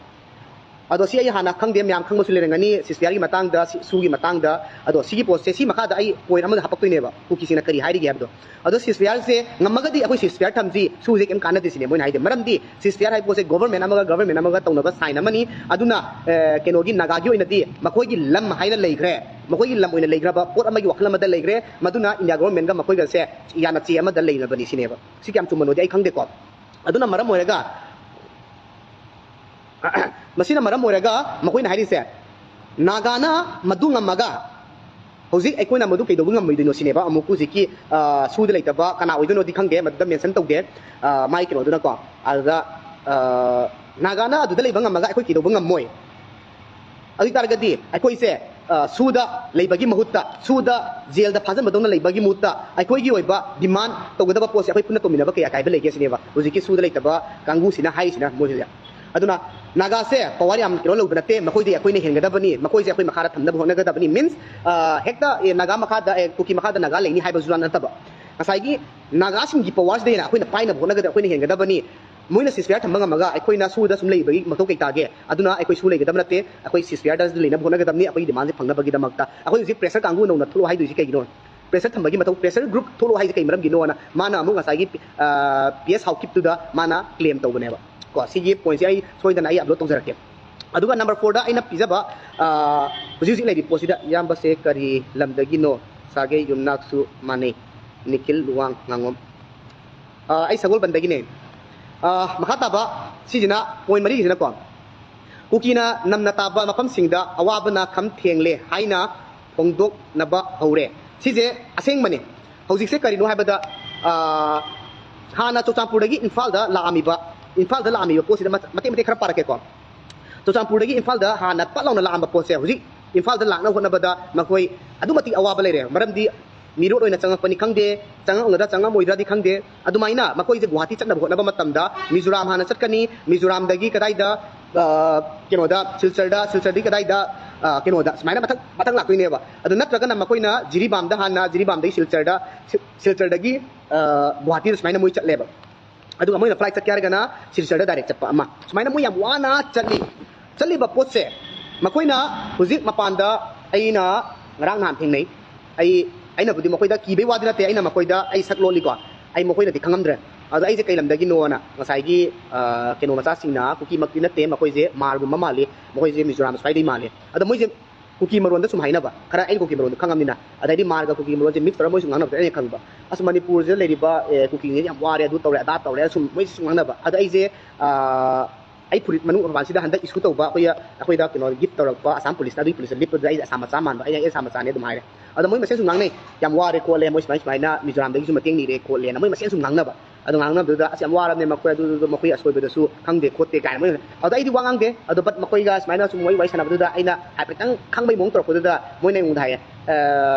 ꯑꯗꯣ ꯁꯤ ꯑꯩ ꯍꯥꯟꯅ ꯈꯪꯗꯦ, ꯃꯌꯥꯝ ꯈꯪꯕꯁꯨ ꯂꯩꯔꯝꯒꯅꯤ ꯁꯤꯁ ꯐꯌꯥꯔꯒꯤ ꯃꯇꯥꯡꯗ, ꯁꯤ-, ꯁꯨꯒꯤ ꯃꯇꯥꯡꯗ꯫ ꯑꯗꯣ ꯁꯤꯒꯤ ꯄꯣꯠꯁꯦ, ꯁꯤ ꯃꯈꯥꯗ ꯑꯩ ꯄꯣꯏꯟ ꯑꯃꯒ ꯍꯥꯄꯛꯇꯣꯏꯅꯦꯕ, ꯀꯨꯀꯤꯁꯤꯡꯅ ꯀꯔꯤ ꯍꯥꯏꯔꯤꯒꯦ ꯍꯥꯏꯕꯗꯣ꯫ ꯑꯗꯣ ꯁꯤꯁ ꯐꯌꯥꯔꯁꯦ ꯉꯝꯃꯒꯗꯤ ꯑꯩꯈꯣꯏ ꯁꯤꯁ ꯐꯌꯥꯔ ꯊꯝꯁꯤ, ꯁꯨꯁꯦ ꯀꯩꯝ ꯀꯥꯟꯅꯗꯦ ꯁꯤꯅꯦ ꯃꯣꯏꯅ ꯍꯥꯏꯁꯦ꯫ ꯃꯔꯝꯗꯤ ꯁꯤꯁ ꯐꯌꯥꯔ ꯍꯥꯏꯕ ꯄꯣꯠꯁꯦ ꯒꯣꯕꯔꯃꯦꯟ ꯑꯃꯒ ꯒꯣꯕꯔꯃꯦꯟ ꯑꯃꯒ ꯇꯧꯅꯕ ꯁꯥꯏꯟ ꯑꯃꯅꯤ꯫ ꯑꯗꯨꯅ ꯑꯦ, ꯀꯩꯅꯣꯒꯤ ꯅꯥꯒꯥꯒꯤ ꯑꯣꯏꯅꯗꯤ ꯃꯈꯣꯏꯒꯤ ꯂꯝ ꯍꯥꯏꯅ ꯂꯩꯈ꯭ꯔꯦ, ꯃꯈꯣꯏꯒꯤ ꯂꯝ ꯑꯣꯏꯅ ꯂꯩꯈ꯭ꯔꯕ ꯄꯣꯠ ꯑꯃꯒꯤ ꯋꯥꯈꯜ ꯑꯃꯗ ꯂꯩꯈ꯭ꯔꯦ꯫ ꯃꯗꯨꯅ ꯏꯟꯗꯤꯌꯥ ꯒꯣꯕꯔꯃꯦꯟꯒ ꯃꯈꯣꯏꯒꯁꯦ ꯌꯥꯅ ꯆꯦ ꯑꯃꯗ ꯂꯩꯅꯕꯅꯤ ꯁꯤꯅꯦꯕ꯫ ꯁꯤ ꯀꯌꯥꯝ ꯆꯨꯝꯕꯅꯣꯗꯤ ꯑꯩ ꯈꯪꯗꯦꯀꯣ꯫ ꯑꯗꯨꯅ ꯃꯔꯝ ꯑꯣꯏꯔꯒ ꯃꯁꯤꯅ ꯃꯔꯝ ꯑꯣꯏꯔꯒ ꯃꯈꯣꯏꯅ ꯍꯥꯏꯔꯤꯁꯦ, ꯅꯥꯒꯥꯅ ꯃꯗꯨ ꯉꯝꯃꯒ ꯍꯧꯖꯤꯛ ꯑꯩꯈꯣꯏꯅ ꯃꯗꯨ ꯀꯩꯗꯧꯕ ꯉꯝꯃꯣꯏꯗꯣꯏꯅꯣ ꯁꯤꯅꯦꯕ꯫ ꯑꯃꯨꯛ ꯍꯧꯖꯤꯛꯀꯤ ꯑ, ꯁꯨꯗ ꯂꯩꯇꯕ ꯀꯅꯥ ꯑꯣꯏꯗꯣꯏꯅꯣꯗꯤ ꯈꯪꯗꯦ, ꯃꯗꯨꯗ ꯃꯦꯟꯁꯟ ꯇꯧꯗꯦ꯫ ꯑ, ꯃꯥꯏ ꯀꯩꯅꯣꯗꯨꯅꯀꯣ꯫ ꯑꯗꯨꯗ ꯑ, ꯅꯥꯒꯥꯅ ꯑꯗꯨꯗ ꯂꯩꯕ ꯉꯝꯃꯒ ꯑꯩꯈꯣꯏ ꯀꯩꯗꯧꯕ ꯉꯝꯃꯣꯏ? ꯑꯗꯨ ꯑꯣꯏ ꯇꯥꯔꯒꯗꯤ ꯑꯩꯈꯣꯏꯁꯦ ꯑ, ꯁꯨꯗ ꯂꯩꯕꯒꯤ ꯃꯍꯨꯠꯇ, ꯁꯨꯗ ꯖꯦꯜꯗ ꯐꯥꯖꯟꯕꯗꯧꯅ ꯂꯩꯕꯒꯤ ꯃꯍꯨꯠꯇ ꯑꯩꯈꯣꯏꯒꯤ ꯑꯣꯏꯕ ꯗꯤꯃꯥꯟ ꯇꯧꯒꯗꯕ ꯄꯣꯠꯁꯦ ꯑꯩꯈꯣꯏ ꯄꯨꯟꯅ ꯇꯧꯃꯤꯟꯅꯕ ꯀꯌꯥ ꯀꯥꯏꯕ ꯂꯩꯒꯦ ꯁꯤꯅꯦꯕ ꯍꯧꯖꯤꯛꯀꯤ ꯁꯨꯗ ꯂꯩꯇꯕ ꯀꯥꯡꯕꯨꯁꯤꯅ ꯍꯥꯏꯔꯤꯁꯤꯅ ꯃꯣꯏꯁꯤꯗ꯫ ꯑꯗꯨꯅ ꯅꯥꯒꯥꯁꯦ ꯄꯋꯥꯔ ꯌꯥꯝ ꯀꯩꯅꯣ ꯂꯧꯕ ꯅꯠꯇꯦ, ꯃꯈꯣꯏꯗꯤ ꯑꯩꯈꯣꯏꯅ ꯍꯦꯟꯒꯗꯕꯅꯤ, ꯃꯈꯣꯏꯁꯦ ꯑꯩꯈꯣꯏ ꯃꯈꯥꯗ ꯊꯝꯅꯕ ꯍꯣꯠꯅꯒꯗꯕꯅꯤ꯫ ꯃꯤꯟꯁ, ꯑ, ꯍꯦꯛꯇ, ꯑꯦ, ꯅꯥꯒꯥ ꯃꯈꯥꯗ, ꯑꯦ, ꯀꯨꯀꯤ ꯃꯈꯥꯗ ꯅꯥꯒꯥ ꯂꯩꯅꯤ ꯍꯥꯏꯕꯁꯨ ꯅꯠꯇꯕ꯫ ꯉꯁꯥꯏꯒꯤ ꯅꯥꯒꯥꯁꯤꯡꯒꯤ ꯄꯋꯥꯔꯁꯤꯗ ꯍꯦꯟꯅ ꯑꯩꯈꯣꯏꯅ ꯄꯥꯏꯅꯕ ꯍꯣꯠꯅꯒꯗꯕ, ꯑꯩꯈꯣꯏꯅ ꯍꯦꯟꯒꯗꯕꯅꯤ꯫ ꯃꯣꯏꯅ ꯁꯤꯁ ꯐꯌꯥꯔ ꯊꯝꯕ ꯉꯝꯃꯒ ꯑꯩꯈꯣꯏꯅ ꯁꯨꯗ ꯁꯨꯝ ꯂꯩꯕꯒꯤ ꯃꯊꯧ ꯀꯩ ꯇꯥꯒꯦ? ꯑꯗꯨꯅ ꯑꯩꯈꯣꯏ ꯁꯨ ꯂꯩꯒꯗꯕ ꯅꯠꯇꯦ, ꯑꯩꯈꯣꯏ ꯁꯤꯁ ꯐꯌꯥꯔꯗ ꯂꯩꯅꯕ ꯍꯣꯠꯅꯒꯗꯕꯅꯤ ꯑꯩꯈꯣꯏꯒꯤ ꯗꯤꯃꯥꯟꯁꯦ ꯐꯪꯅꯕꯒꯤꯗꯃꯛꯇ꯫ ꯑꯩꯈꯣꯏ ꯍꯧꯖꯤꯛ ꯄ꯭ꯔꯦꯁꯔ ꯀꯥꯡꯕꯨ ꯅꯧꯅ ꯊꯣꯛꯂꯛꯑꯣ ꯍꯥꯏꯗꯣꯏꯁꯤ ꯀꯩꯒꯤꯅꯣ? ꯄ꯭ꯔꯦꯁꯔ ꯊꯝꯕꯒꯤ ꯃꯊꯧ, ꯄ꯭ꯔꯦꯁꯔ ꯒ꯭ꯔꯨꯞ ꯊꯣꯛꯂꯛꯑꯣ ꯍꯥꯏꯁꯦ ꯀꯩ ꯃꯔꯝꯒꯤꯅꯣꯅ ꯃꯥꯅ ꯑꯃꯨꯛ ꯉꯁꯥꯏꯒꯤ, ꯑ, ꯄꯤ ꯑꯦꯁ ꯍꯥꯎꯀꯤꯞꯇꯨꯗ ꯃꯥꯅ ꯀ꯭ꯂꯦꯝ ꯇꯧꯕꯅꯦꯕ꯫ ꯀꯣ, ꯁꯤꯒꯤ ꯄꯣꯏꯟꯠꯁꯦ ꯑꯩ ꯁꯣꯏꯗꯅ ꯑꯩ ꯑꯞꯂꯣꯗ ꯇꯧꯖꯔꯛꯀꯦ꯫ ꯑꯗꯨꯒ ꯅꯝꯕꯔ ꯐꯣꯔꯗ ꯑꯩꯅ ꯄꯤꯖꯕ, ꯑ, ꯍꯧꯖꯤꯛ ꯍꯧꯖꯤꯛ ꯂꯩꯔꯤꯕ ꯄꯣꯠꯁꯤꯗ, ꯏꯌꯥꯝꯕꯁꯦ ꯀꯔꯤ ꯂꯝꯗꯒꯤꯅꯣ? ꯁꯥꯒꯩ ꯌꯨꯝꯅꯥꯛꯁꯨ ꯃꯥꯟꯅꯩ, ꯅꯤꯈꯤꯜ ꯂꯨꯋꯥꯡ ꯉꯥꯉꯣꯝ꯫ ꯑ, ꯑꯩ ꯁꯒꯣꯜꯕꯟꯗꯒꯤꯅꯦ꯫ ꯑ, ꯃꯈꯥ ꯇꯥꯕ ꯁꯤꯁꯤꯅ ꯄꯣꯏꯟꯠ ꯃꯔꯤꯁꯤꯅꯀꯣ, ꯀꯨꯀꯤꯅ ꯅꯝꯅ ꯇꯥꯕ ꯃꯐꯝꯁꯤꯡꯗ ꯑꯋꯥꯕꯅ ꯈꯝ ꯊꯦꯡꯂꯦ ꯍꯥꯏꯅ ꯍꯣꯡꯗꯣꯛꯅꯕ ꯍꯧꯔꯦ꯫ ꯁꯤꯁꯦ ꯑꯁꯦꯡꯕꯅꯤ꯫ ꯍꯧꯖꯤꯛꯁꯦ ꯀꯔꯤꯅꯣ ꯍꯥꯏꯕꯗ, ꯑ, ꯍꯥꯟꯅ ꯆꯨꯔꯆꯥꯟꯄꯨꯔꯗꯒꯤ ꯏꯝꯐꯥꯜꯗ ꯂꯥꯛꯑꯝꯃꯤꯕ, ꯏꯝꯐꯥꯜꯗ ꯂꯥꯛꯑꯝꯃꯤꯕ ꯄꯣꯠꯁꯤꯗ ꯃꯆ-, ꯃꯇꯦꯛ ꯃꯇꯦꯛ ꯈꯔ ꯄꯥꯔꯛꯀꯦꯀꯣ꯫ ꯆꯨꯔꯆꯥꯟꯄꯨꯔꯗꯒꯤ ꯏꯝꯐꯥꯜꯗ ꯍꯥꯟꯅ ꯄꯠ ꯂꯥꯎꯅ ꯂꯥꯛꯑꯝꯕ ꯄꯣꯠꯁꯦ ꯍꯧꯖꯤꯛ ꯏꯝꯐꯥꯜꯗ ꯂꯥꯛꯅꯕ ꯍꯣꯠꯅꯕꯗ ꯃꯈꯣꯏ ꯑꯗꯨꯛꯀꯤ ꯃꯇꯤꯛ ꯑꯋꯥꯕ ꯂꯩꯔꯦ꯫ ꯃꯔꯝꯗꯤ ꯃꯤꯔꯣꯠ ꯑꯣꯏꯅ ꯆꯪꯉꯛꯄꯅꯤ ꯈꯪꯗꯦ, ꯆꯪꯉꯛꯂꯗ꯭ꯔꯥ ꯆꯪꯉꯛꯑꯣꯏꯗ꯭ꯔꯥꯗꯤ ꯈꯪꯗꯦ꯫ ꯑꯗꯨꯃꯥꯏꯅ ꯃꯈꯣꯏꯁꯦ ꯒꯨꯋꯥꯍꯥꯇꯤ ꯆꯠꯅꯕ ꯍꯣꯠꯅꯕ ꯃꯇꯝꯗ ꯃꯤꯖꯣꯔꯥꯝ ꯍꯥꯟꯅ ꯆꯠꯀꯅꯤ, ꯃꯤꯖꯣꯔꯥꯝꯗꯒꯤ ꯀꯗꯥꯏꯗ, ꯑ, ꯀꯩꯅꯣꯗ, ꯁꯤꯜꯆꯔꯗ, ꯁꯤꯜꯆꯔꯗꯒꯤ ꯀꯗꯥꯏꯗ, ꯑ, ꯀꯩꯅꯣꯗ, ꯁꯨꯃꯥꯏꯅ ꯃꯊꯪ ꯃꯊꯪ ꯂꯥꯛꯇꯣꯏꯅꯦꯕ꯫ ꯑꯗꯨ ꯅꯠꯇ꯭ꯔꯒꯅ ꯃꯈꯣꯏꯅ ꯖꯤꯔꯤꯕꯥꯝꯗ ꯍꯥꯟꯅ, ꯖꯤꯔꯤꯕꯥꯝꯗꯒꯤ ꯁꯤꯜꯆꯔꯗ, ꯁꯤ-, ꯁꯤꯜꯆꯔꯗꯒꯤ, ꯑ, ꯒꯨꯋꯥꯍꯥꯇꯤꯗ ꯁꯨꯃꯥꯏꯅ ꯃꯣꯏ ꯆꯠꯂꯦꯕ꯫ ꯑꯗꯨꯒ ꯃꯣꯏꯅ flight ꯆꯠꯀꯦ ꯍꯥꯏꯔꯒꯅ ꯁꯤꯜꯆꯔꯗ direct ꯆꯠꯄ ꯑꯃ, ꯁꯨꯃꯥꯏꯅ ꯃꯣꯏ ꯌꯥꯝ ꯋꯥꯅ ꯆꯠꯂꯤ꯫ ꯆꯠꯂꯤꯕ ꯄꯣꯠꯁꯦ ꯃꯈꯣꯏꯅ ꯍꯧꯖꯤꯛ ꯃꯄꯥꯟꯗ, ꯑꯩꯅ ꯉꯔꯥꯡ ꯅꯍꯥꯟ ꯊꯦꯡꯅꯩ꯫ ꯑꯩ, ꯑꯩꯅꯕꯨꯗꯤ ꯃꯈꯣꯏꯗ ꯀꯤꯕꯩ ꯋꯥꯗꯤ ꯅꯠꯇꯦ, ꯑꯩꯅ ꯃꯈꯣꯏꯗ, ꯑꯩ ꯁꯛ ꯂꯣꯠꯂꯤꯀꯣ, ꯑꯩ ꯃꯈꯣꯏꯅꯗꯤ ꯈꯪꯉꯝꯗ꯭ꯔꯦ꯫ ꯑꯗꯣ ꯑꯩꯁꯦ ꯀꯩ ꯂꯝꯗꯒꯤꯅꯣꯅ ꯉꯁꯥꯏꯒꯤ, ꯑ, ꯀꯩꯅꯣ ꯃꯆꯥꯁꯤꯡꯅ, ꯀꯨꯀꯤꯃꯛꯇꯤ ꯅꯠꯇꯦ, ꯃꯈꯣꯏꯁꯦ ꯃꯥꯔꯒꯨꯝꯕ ꯃꯥꯜꯂꯤ, ꯃꯈꯣꯏꯁꯦ ꯃꯤꯖꯣꯔꯥꯝ ꯁ꯭ꯋꯥꯏꯗꯩ ꯃꯥꯜꯂꯤ꯫ ꯑꯗꯣ ꯃꯣꯏꯁꯦ ꯀꯨꯀꯤ ꯃꯔꯣꯟꯗ ꯁꯨꯝ ꯍꯥꯏꯅꯕ, ꯈꯔ ꯑꯩꯅ ꯀꯨꯀꯤ ꯃꯔꯣꯟꯗꯣ ꯈꯪꯉꯝꯅꯤꯅ, ꯑꯗꯩꯗꯤ ꯃꯥꯔꯒ ꯀꯨꯀꯤ ꯃꯔꯣꯟꯁꯦ mix ꯇꯧꯔꯒ ꯃꯣꯏꯁꯨ ꯉꯥꯡꯅꯕꯗ ꯑꯩꯅ ꯈꯪꯕ, "ꯑꯁ, ꯃꯅꯤꯄꯨꯔꯁꯤꯗ ꯂꯩꯔꯤꯕ, ꯑꯦ, ꯀꯨꯀꯤꯁꯦ ꯌꯥꯝ ꯋꯥꯔꯦ, ꯑꯗꯨ ꯇꯧꯔꯦ, ꯑꯗꯥ ꯇꯧꯔꯦ", ꯁꯨꯝ ꯃꯣꯏꯁꯨ ꯁꯨꯝ ꯉꯥꯡꯅꯕ꯫ ꯑꯗ ꯑꯩꯁꯦ, ꯑ, ꯑꯩ ꯐꯨꯔꯤꯠ ꯃꯅꯨꯡ ꯃꯄꯥꯟꯁꯤꯗ ꯍꯟꯗꯛ issue ꯇꯧꯕ ꯑꯩꯈꯣꯏ, ꯑꯩꯈꯣꯏꯗ ꯀꯩꯅꯣ gift ꯇꯧꯔꯛꯄ ꯑꯁꯥꯝ ꯄꯨꯂꯤꯁꯅ, ꯑꯗꯨꯒꯤ ꯄꯨꯂꯤꯁꯅ ꯂꯤꯠꯄꯗꯨꯗ ꯑꯩꯁꯦ ꯑꯁꯥꯝ ꯃꯆꯥ ꯃꯥꯟꯕ, ꯑꯩꯅ "ꯑꯩ ꯑꯁꯥꯝ ꯃꯆꯥꯅꯦ" ꯑꯗꯨꯝ ꯍꯥꯏꯔꯦ꯫ ꯑꯗ ꯃꯣꯏ ꯃꯁꯦꯟ ꯁꯨꯝ ꯉꯥꯡꯅꯩ, "ꯌꯥꯝ ꯋꯥꯔꯦ ꯈꯣꯠꯂꯦ, ꯃꯣꯏ ꯁꯨꯃꯥꯏ ꯁꯨꯃꯥꯏꯅ ꯃꯤꯖꯣꯔꯥꯝꯗꯒꯤꯁꯨ ꯃꯇꯦꯡ ꯅꯤꯔꯦ ꯈꯣꯠꯂꯦꯅ" ꯃꯣꯏ ꯃꯁꯦꯟ ꯁꯨꯝ ꯉꯥꯡꯅꯕ꯫ ꯑꯗꯣ ꯉꯥꯡꯅꯕꯗꯨꯗ, "ꯑꯁ, ꯌꯥꯝ ꯋꯥꯔꯕꯅꯦ ꯃꯈꯣꯏ, ꯑꯗꯨꯗꯨꯗꯣ ꯃꯈꯣꯏ ꯑꯁꯣꯏꯕꯗꯁꯨ ꯈꯪꯗꯦ ꯈꯣꯠꯇꯦ" ꯀꯥꯏꯅ ꯃꯣꯏꯅ꯫ ꯑꯗꯨꯗ ꯑꯩꯗꯤ ꯋꯥ ꯉꯥꯡꯗꯦ꯫ ꯑꯗꯣ but ꯃꯈꯣꯏꯒ ꯁꯨꯃꯥꯏꯅ ꯁꯨꯝ ꯋꯥꯔꯤ, ꯋꯥꯔꯤ ꯁꯥꯟꯅꯕꯗꯨꯗ ꯑꯩꯅ ꯍꯥꯏꯐꯦꯠꯇꯪ ꯈꯪꯕꯩ ꯃꯑꯣꯡ ꯇꯧꯔꯛꯄꯗꯨꯗ ꯃꯣꯏꯅ ꯑꯩꯉꯣꯟꯗ ꯍꯥꯏꯌꯦ, ꯑ,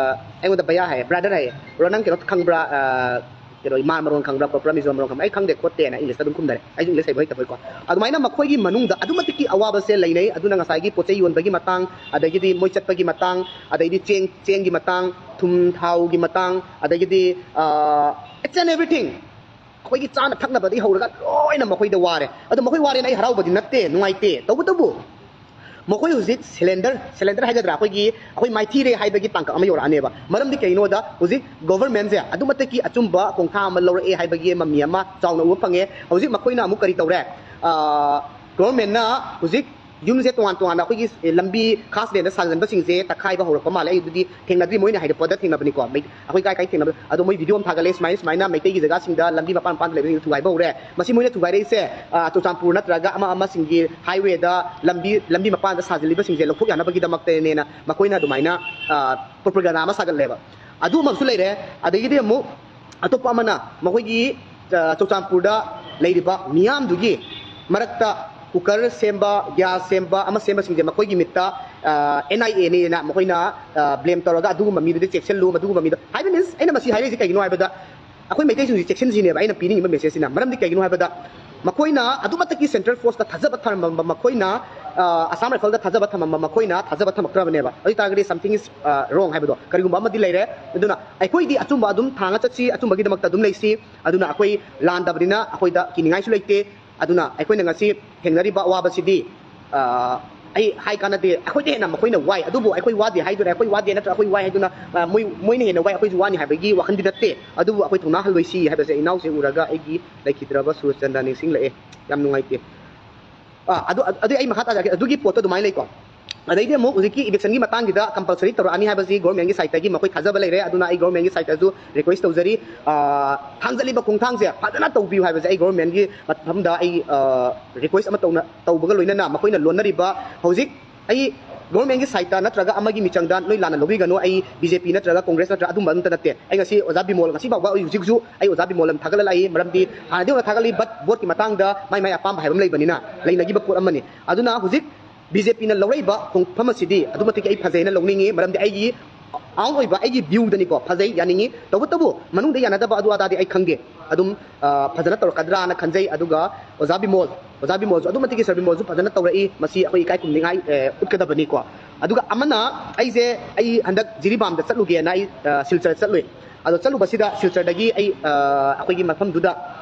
ꯑꯩꯉꯣꯟꯗ "ꯚꯩꯌꯥ" ꯍꯥꯏꯌꯦ, "brother" ꯍꯥꯏꯌꯦ, "bro, ꯅꯪ ꯀꯩꯅꯣ ꯈꯪꯕ꯭ꯔꯥ, ꯑ, ꯀꯩꯅꯣ, ꯃꯥꯔ ꯃꯔꯣꯟ ꯈꯪꯕ꯭ꯔꯥ ꯈꯣꯠꯄ꯭ꯔꯥ, ꯃꯤꯖꯣ ꯃꯔꯣꯟ ꯈꯪꯕ꯭ꯔꯥ?" "ꯑꯩ ꯈꯪꯗꯦ ꯈꯣꯠꯇꯦꯅ" English ꯇ ꯑꯗꯨꯝ ꯈꯨꯝꯅꯔꯦ, ꯑꯩꯁꯨ English ꯍꯩꯕ ꯍꯩꯇꯕꯩꯀꯣ꯫ ꯑꯗꯨꯃꯥꯏꯅ ꯃꯈꯣꯏꯒꯤ ꯃꯅꯨꯡꯗ ꯑꯗꯨꯛꯀꯤ ꯃꯇꯤꯛꯀꯤ ꯑꯋꯥꯕꯁꯦ ꯂꯩꯅꯩ꯫ ꯑꯗꯨꯅ ꯉꯁꯥꯏꯒꯤ ꯄꯣꯠ ꯆꯩ ꯌꯣꯟꯕꯒꯤ ꯃꯇꯥꯡ, ꯑꯗꯒꯤꯗꯤ ꯃꯣꯏ ꯆꯠꯄꯒꯤ ꯃꯇꯥꯡ, ꯑꯗꯒꯤꯗꯤ ꯆꯦꯡ, ꯆꯦꯡꯒꯤ ꯃꯇꯥꯡ, ꯊꯨꯝ ꯊꯥꯎꯒꯤ ꯃꯇꯥꯡ, ꯑꯗꯒꯤꯗꯤ, ꯑ, each and everything, ꯑꯩꯈꯣꯏꯒꯤ ꯆꯥꯅ ꯊꯛꯅꯕꯗꯒꯤ ꯍꯧꯔꯒ ꯂꯣꯏꯅ ꯃꯈꯣꯏꯗ ꯋꯥꯔꯦ꯫ ꯑꯗꯣ ꯃꯈꯣꯏ ꯋꯥꯔꯦꯅ ꯑꯩ ꯍꯔꯥꯎꯕꯗꯤ ꯅꯠꯇꯦ, ꯅꯨꯡꯉꯥꯏꯇꯦ꯫ ꯇꯧꯕꯇꯕꯨ ꯃꯈꯣꯏ ꯍꯧꯖꯤꯛ cylinder, cylinder ꯍꯥꯏꯒꯗ꯭ꯔꯥ, ꯑꯩꯈꯣꯏꯒꯤ, ꯑꯩꯈꯣꯏ ꯃꯥꯏꯊꯤꯔꯦ ꯍꯥꯏꯕꯒꯤ ꯇꯥꯡꯀꯛ ꯑꯃ ꯌꯧꯔꯛꯑꯅꯦꯕ꯫ ꯃꯔꯝꯗꯤ ꯀꯩꯒꯤꯅꯣꯗ ꯍꯧꯖꯤꯛ government ꯁꯦ ꯑꯗꯨꯛꯀꯤ ꯃꯇꯤꯛꯀꯤ ꯑꯆꯨꯝꯕ ꯈꯣꯡꯊꯥꯡ ꯑꯃ ꯂꯧꯔꯛꯑꯦ ꯍꯥꯏꯕꯒꯤ ꯃꯃꯤ ꯑꯃ ꯆꯥꯎꯅ ꯎꯕ ꯐꯪꯉꯦ꯫ ꯍꯧꯖꯤꯛ ꯃꯈꯣꯏꯅ ꯑꯃꯨꯛ ꯀꯔꯤ ꯇꯧꯔꯦ? ꯑ, government ꯅ ꯍꯧꯖꯤꯛ ꯌꯨꯝꯁꯦ ꯇꯣꯉꯥꯟ ꯇꯣꯉꯥꯟꯅ ꯑꯩꯈꯣꯏꯒꯤ, ꯑꯦ, ꯂꯝꯕꯤ ꯈꯥꯁ ꯂꯦꯟꯗ ꯁꯥꯖꯟꯕꯁꯤꯡꯁꯦ ꯇꯛꯈꯥꯏꯕ ꯍꯧꯔꯛꯄ ꯃꯥꯜꯂꯦ꯫ ꯑꯩ ꯑꯗꯨꯗꯤ ꯊꯦꯡꯅꯗ꯭ꯔꯤ, ꯃꯣꯏꯅ ꯍꯥꯏꯔꯛꯄꯗ ꯊꯦꯡꯅꯕꯅꯤꯀꯣ꯫ ꯃꯩ-, ꯑꯩꯈꯣꯏ ꯀꯥꯏ ꯀꯥꯏ ꯊꯦꯡꯅꯕ, ꯑꯗꯣ ꯃꯣꯏ ꯚꯤꯗꯤꯑꯣ ꯑꯃ ꯊꯥꯒꯠꯂꯦ, ꯁꯨꯃꯥꯏꯅ ꯁꯨꯃꯥꯏꯅ ꯃꯩꯇꯩꯒꯤ ꯖꯒꯥꯁꯤꯡꯗ ꯂꯝꯕꯤ ꯃꯄꯥꯟ ꯃꯄꯥꯟꯗ ꯂꯩꯕꯁꯤꯡ ꯊꯨꯒꯥꯏꯕ ꯍꯧꯔꯦ꯫ ꯃꯁꯤ ꯃꯣꯏꯅ ꯊꯨꯒꯥꯏꯔꯛꯏꯁꯦ, ꯑ, ꯆꯨꯔꯆꯥꯟꯄꯨꯔ ꯅꯠꯇ꯭ꯔꯒ ꯑꯃ ꯑꯃꯁꯤꯡꯒꯤ ꯍꯥꯏꯋꯦꯗ ꯂꯝꯕꯤ, ꯂꯝꯕꯤ ꯃꯄꯥꯟꯗ ꯁꯥꯖꯤꯜꯂꯤꯕꯁꯤꯡꯁꯦ ꯂꯧꯊꯣꯛ ꯌꯥꯅꯕꯒꯤꯗꯃꯛꯇꯅꯦꯅ ꯃꯈꯣꯏꯅ ꯑꯗꯨꯃꯥꯏꯅ, ꯑ, ꯄ꯭ꯔꯣꯄꯒꯦꯟꯗꯥ ꯑꯃ ꯁꯥꯒꯠꯂꯦꯕ꯫ ꯑꯗꯨ ꯑꯃꯁꯨ ꯂꯩꯔꯦ꯫ ꯑꯗꯒꯤꯗꯤ ꯑꯃꯨꯛ ꯑꯇꯣꯞꯄ ꯑꯃꯅ ꯃꯈꯣꯏꯒꯤ, ꯑ, ꯆꯨꯔꯆꯥꯟꯄꯨꯔꯗ ꯂꯩꯔꯤꯕ ꯃꯤꯌꯥꯝꯗꯨꯒꯤ ꯃꯔꯛꯇ ꯀꯨꯀꯔ ꯁꯦꯝꯕ, ꯒ꯭ꯌꯥꯁ ꯁꯦꯝꯕ, ꯑꯃ ꯁꯦꯝꯕꯁꯤꯡꯁꯦ ꯃꯈꯣꯏꯒꯤ ꯃꯤꯠꯇ, ꯑ, NIA ꯅꯦꯅ ꯃꯈꯣꯏꯅ, ꯑ, ꯕ꯭ꯂꯦꯝ ꯇꯧꯔꯒ ꯑꯗꯨꯒꯨꯝꯕ ꯃꯤꯗꯨꯗ ꯆꯦꯛꯁꯤꯜꯂꯨ, ꯃꯗꯨꯒꯨꯝꯕ ꯃꯤꯗꯣ ꯍꯥꯏꯕ, ꯃꯤꯟꯁ, ꯑꯩꯅ ꯃꯁꯤ ꯍꯥꯏꯔꯛꯏꯁꯦ ꯀꯩꯒꯤꯅꯣ ꯍꯥꯏꯕꯗ ꯑꯩꯈꯣꯏ ꯃꯩꯇꯩꯁꯤꯡꯁꯤ ꯆꯦꯛꯁꯤꯟꯁꯤꯅꯦꯕ ꯑꯩꯅ ꯄꯤꯅꯤꯡꯉꯤꯕ ꯃꯦꯁꯦꯖꯁꯤꯅ꯫ ꯃꯔꯝꯗꯤ ꯀꯩꯒꯤꯅꯣ ꯍꯥꯏꯕꯗ ꯃꯈꯣꯏꯅ ꯑꯗꯨꯃꯛꯇꯒꯤ ꯁꯦꯟꯇ꯭ꯔꯦꯜ ꯐꯣꯔꯁꯇ ꯊꯥꯖꯕ ꯊꯝꯃꯝꯕ ꯃꯈꯣꯏꯅ, ꯑ, ꯑꯁꯥꯝ ꯔꯥꯏꯐꯜꯗ ꯊꯥꯖꯕ ꯊꯝꯃꯝꯕ ꯃꯈꯣꯏꯅ ꯊꯥꯖꯕ ꯊꯝꯃꯛꯇ꯭ꯔꯕꯅꯦꯕ꯫ ꯑꯗꯨ ꯑꯣꯏ ꯇꯥꯔꯒꯗꯤ something is, ꯑ, wrong ꯍꯥꯏꯕꯗꯣ ꯀꯔꯤꯒꯨꯝꯕ ꯑꯃꯗꯤ ꯂꯩꯔꯦ꯫ ꯑꯗꯨꯅ ꯑꯩꯈꯣꯏꯗꯤ ꯑꯆꯨꯝꯕ ꯑꯗꯨꯝ ꯊꯥꯡꯉ ꯆꯠꯁꯤ, ꯑꯆꯨꯝꯕꯒꯤꯗꯃꯛꯇ ꯑꯗꯨꯝ ꯂꯩꯁꯤ꯫ ꯑꯗꯨꯅ ꯑꯩꯈꯣꯏ ꯂꯥꯟꯗꯕꯅꯤꯅ ꯑꯩꯈꯣꯏꯗ ꯀꯤꯅꯤꯡꯉꯥꯏꯁꯨ ꯂꯩꯇꯦ꯫ ꯑꯗꯨꯅ ꯑꯩꯈꯣꯏꯅ ꯉꯁꯤ ꯊꯦꯡꯅꯔꯤꯕ ꯑꯋꯥꯕꯁꯤꯗꯤ, ꯑ, ꯑꯩ ꯍꯥꯏ ꯀꯥꯟꯅꯗꯦ, ꯑꯩꯈꯣꯏꯗ ꯍꯦꯟꯅ ꯃꯈꯣꯏꯅ ꯋꯥꯏ꯫ ꯑꯗꯨꯕꯨ ꯑꯩꯈꯣꯏ ꯋꯥꯗꯦ ꯍꯥꯏꯗꯣꯏꯔꯥ, ꯑꯩꯈꯣꯏ ꯋꯥꯗꯦ ꯅꯠꯇ꯭ꯔꯒ ꯑꯩꯈꯣꯏ ꯋꯥꯏ ꯍꯥꯏꯗꯨꯅ, ꯑ, ꯃꯣꯏ, ꯃꯣꯏꯅ ꯍꯦꯟꯅ ꯋꯥꯏ, ꯑꯩꯈꯣꯏꯁꯨ ꯋꯥꯅꯤ ꯍꯥꯏꯕꯒꯤ ꯋꯥꯈꯜꯗꯤ ꯅꯠꯇꯦ꯫ ꯑꯗꯨꯕꯨ ꯑꯩꯈꯣꯏ ꯊꯧꯅꯥ ꯍꯜꯂꯣꯏꯁꯤ ꯍꯥꯏꯕꯁꯦ ꯏꯅꯥꯎꯁꯦ ꯎꯔꯒ ꯑꯩꯒꯤ ꯂꯩꯈꯤꯗ꯭ꯔꯕ ꯁꯨꯔꯆꯟꯗ꯭ꯔ ꯅꯤꯡꯁꯤꯡꯂꯛꯑꯦ꯫ ꯌꯥꯝ ꯅꯨꯡꯉꯥꯏꯇꯦ꯫ ꯑ, ꯑꯗꯨ, ꯑꯗꯨ, ꯑꯗꯨꯗꯤ ꯑꯩ ꯃꯈꯥ ꯇꯥꯖꯔꯛꯀꯦ꯫ ꯑꯗꯨꯒꯤ ꯄꯣꯠꯇꯣ ꯑꯗꯨꯃꯥꯏꯅ ꯂꯩꯀꯣ꯫ ꯑꯗꯩꯗꯤ ꯑꯃꯨꯛ ꯍꯧꯖꯤꯛꯀꯤ ꯏꯚꯤꯛꯁꯟꯒꯤ ꯃꯇꯥꯡꯒꯤꯗ ꯀꯝꯄꯜꯁꯔꯤ ꯇꯧꯔꯛꯑꯅꯤ ꯍꯥꯏꯕꯁꯤ ꯒꯣꯔꯃꯦꯟꯒꯤ ꯁꯥꯏꯠꯇꯒꯤ ꯃꯈꯣꯏ ꯊꯥꯖꯕ ꯂꯩꯔꯦ꯫ ꯑꯗꯨꯅ ꯑꯩ ꯒꯣꯔꯃꯦꯟꯒꯤ ꯁꯥꯏꯠꯇꯁꯨ ꯔꯤꯀ꯭ꯋꯦꯁ ꯇꯧꯖꯔꯤ, ꯑ, ꯊꯥꯡꯖꯜꯂꯤꯕ ꯈꯣꯡꯊꯥꯡꯁꯦ ꯐꯖꯅ ꯇꯧꯕꯤꯌꯨ ꯍꯥꯏꯕꯁꯦ ꯑꯩ ꯒꯣꯔꯃꯦꯟꯒꯤ ꯃꯐꯝꯗ ꯑꯩ, ꯑ, ꯔꯤꯀ꯭ꯋꯦꯁ ꯑꯃ ꯇꯧꯅ, ꯇꯧꯕꯒ ꯂꯣꯏꯅꯅ ꯃꯈꯣꯏꯅ ꯂꯣꯟꯅꯔꯤꯕ ꯍꯧꯖꯤꯛ ꯑꯩ ꯒꯣꯔꯃꯦꯟꯒꯤ ꯁꯥꯏꯠꯇ ꯅꯠꯇ꯭ꯔꯒ ꯑꯃꯒꯤ ꯃꯤꯆꯪꯗ ꯅꯣꯏ ꯂꯥꯟꯅ ꯂꯧꯕꯤꯒꯅꯨ꯫ ꯑꯩ BJP ꯅꯠꯇ꯭ꯔꯒ ꯀꯣꯡꯒ꯭ꯔꯦꯁ ꯅꯠꯇ꯭ꯔꯒ ꯑꯗꯨꯝꯕ ꯑꯝꯇ ꯅꯠꯇꯦ꯫ ꯑꯩ ꯉꯁꯤ ꯑꯣꯖꯥ ꯕꯤꯃꯣꯜ, ꯉꯁꯤ ꯐꯥꯎꯕ ꯑꯩ ꯍꯧꯖꯤꯛꯁꯨ ꯑꯩ ꯑꯣꯖꯥ ꯕꯤꯃꯣꯜ ꯑꯗꯨꯝ ꯊꯥꯒꯠꯂ ꯂꯥꯛꯏ꯫ ꯃꯔꯝꯗꯤ ꯍꯥꯟꯅꯗꯤ ꯍꯧꯅ ꯊꯥꯒꯠꯂꯤ, but ꯚꯣꯠꯀꯤ ꯃꯇꯥꯡꯗ ꯃꯥꯏ ꯃꯥꯏ ꯑꯄꯥꯝꯕ ꯍꯥꯏꯕ ꯑꯃ ꯂꯩꯕꯅꯤꯅ, ꯂꯩꯅꯈꯤꯕ ꯄꯣꯠ ꯑꯃꯅꯤ꯫ ꯑꯗꯨꯅ ꯍꯧꯖꯤꯛ BJP ꯅ ꯂꯧꯔꯛꯏꯕ ꯈꯣꯡꯐꯝ ꯑꯁꯤꯗꯤ ꯑꯗꯨꯛꯀꯤ ꯃꯇꯤꯛ ꯑꯩ ꯐꯖꯩꯅ ꯂꯧꯅꯤꯡꯉꯤ꯫ ꯃꯔꯝꯗꯤ ꯑꯩꯒꯤ ꯑꯥꯎꯟ ꯑꯣꯏꯕ ꯑꯩꯒꯤ ꯚ꯭ꯌꯨꯗꯅꯤꯀꯣ, ꯐꯖꯩ, ꯌꯥꯅꯤꯡꯉꯤ꯫ ꯇꯧꯕꯇꯕꯨ ꯃꯅꯨꯡꯗ ꯌꯥꯅꯗꯕ ꯑꯗꯨ ꯑꯗꯥꯗꯤ ꯑꯩ ꯈꯪꯗꯦ꯫ ꯑꯗꯨꯝ, ꯑ, ꯐꯖꯅ ꯇꯧꯔꯛꯀꯗ꯭ꯔꯥꯅ ꯈꯟꯖꯩ꯫ ꯑꯗꯨꯒ ꯑꯣꯖꯥ ꯕꯤꯃꯣꯜ, ꯑꯣꯖꯥ ꯕꯤꯃꯣꯜꯁꯨ ꯑꯗꯨꯛꯀꯤ ꯃꯇꯤꯛ, ꯁꯥꯔ ꯕꯤꯃꯣꯜꯁꯨ ꯐꯖꯅ ꯇꯧꯔꯛꯏ꯫ ꯃꯁꯤ ꯑꯩꯈꯣꯏ ꯏꯀꯥꯏ ꯈꯨꯝꯅꯤꯡꯉꯥꯏ, ꯑ, ꯎꯠꯀꯗꯕꯅꯤꯀꯣ꯫ ꯑꯗꯨꯒ ꯑꯃꯅ, ꯑꯩꯁꯦ, ꯑꯩ ꯍꯟꯗꯛ ꯖꯤꯔꯤꯕꯥꯝꯗ ꯆꯠꯂꯨꯒꯦꯅ ꯑꯩ, ꯑ, ꯁꯤꯜꯆꯔ ꯆꯠꯂꯨꯏ꯫ ꯑꯗꯣ ꯆꯠꯂꯨꯕꯁꯤꯗ ꯁꯤꯜꯆꯔꯗꯒꯤ ꯑꯩ, ꯑ, ꯑꯩꯈꯣꯏꯒꯤ ꯃꯐꯝꯗꯨꯗ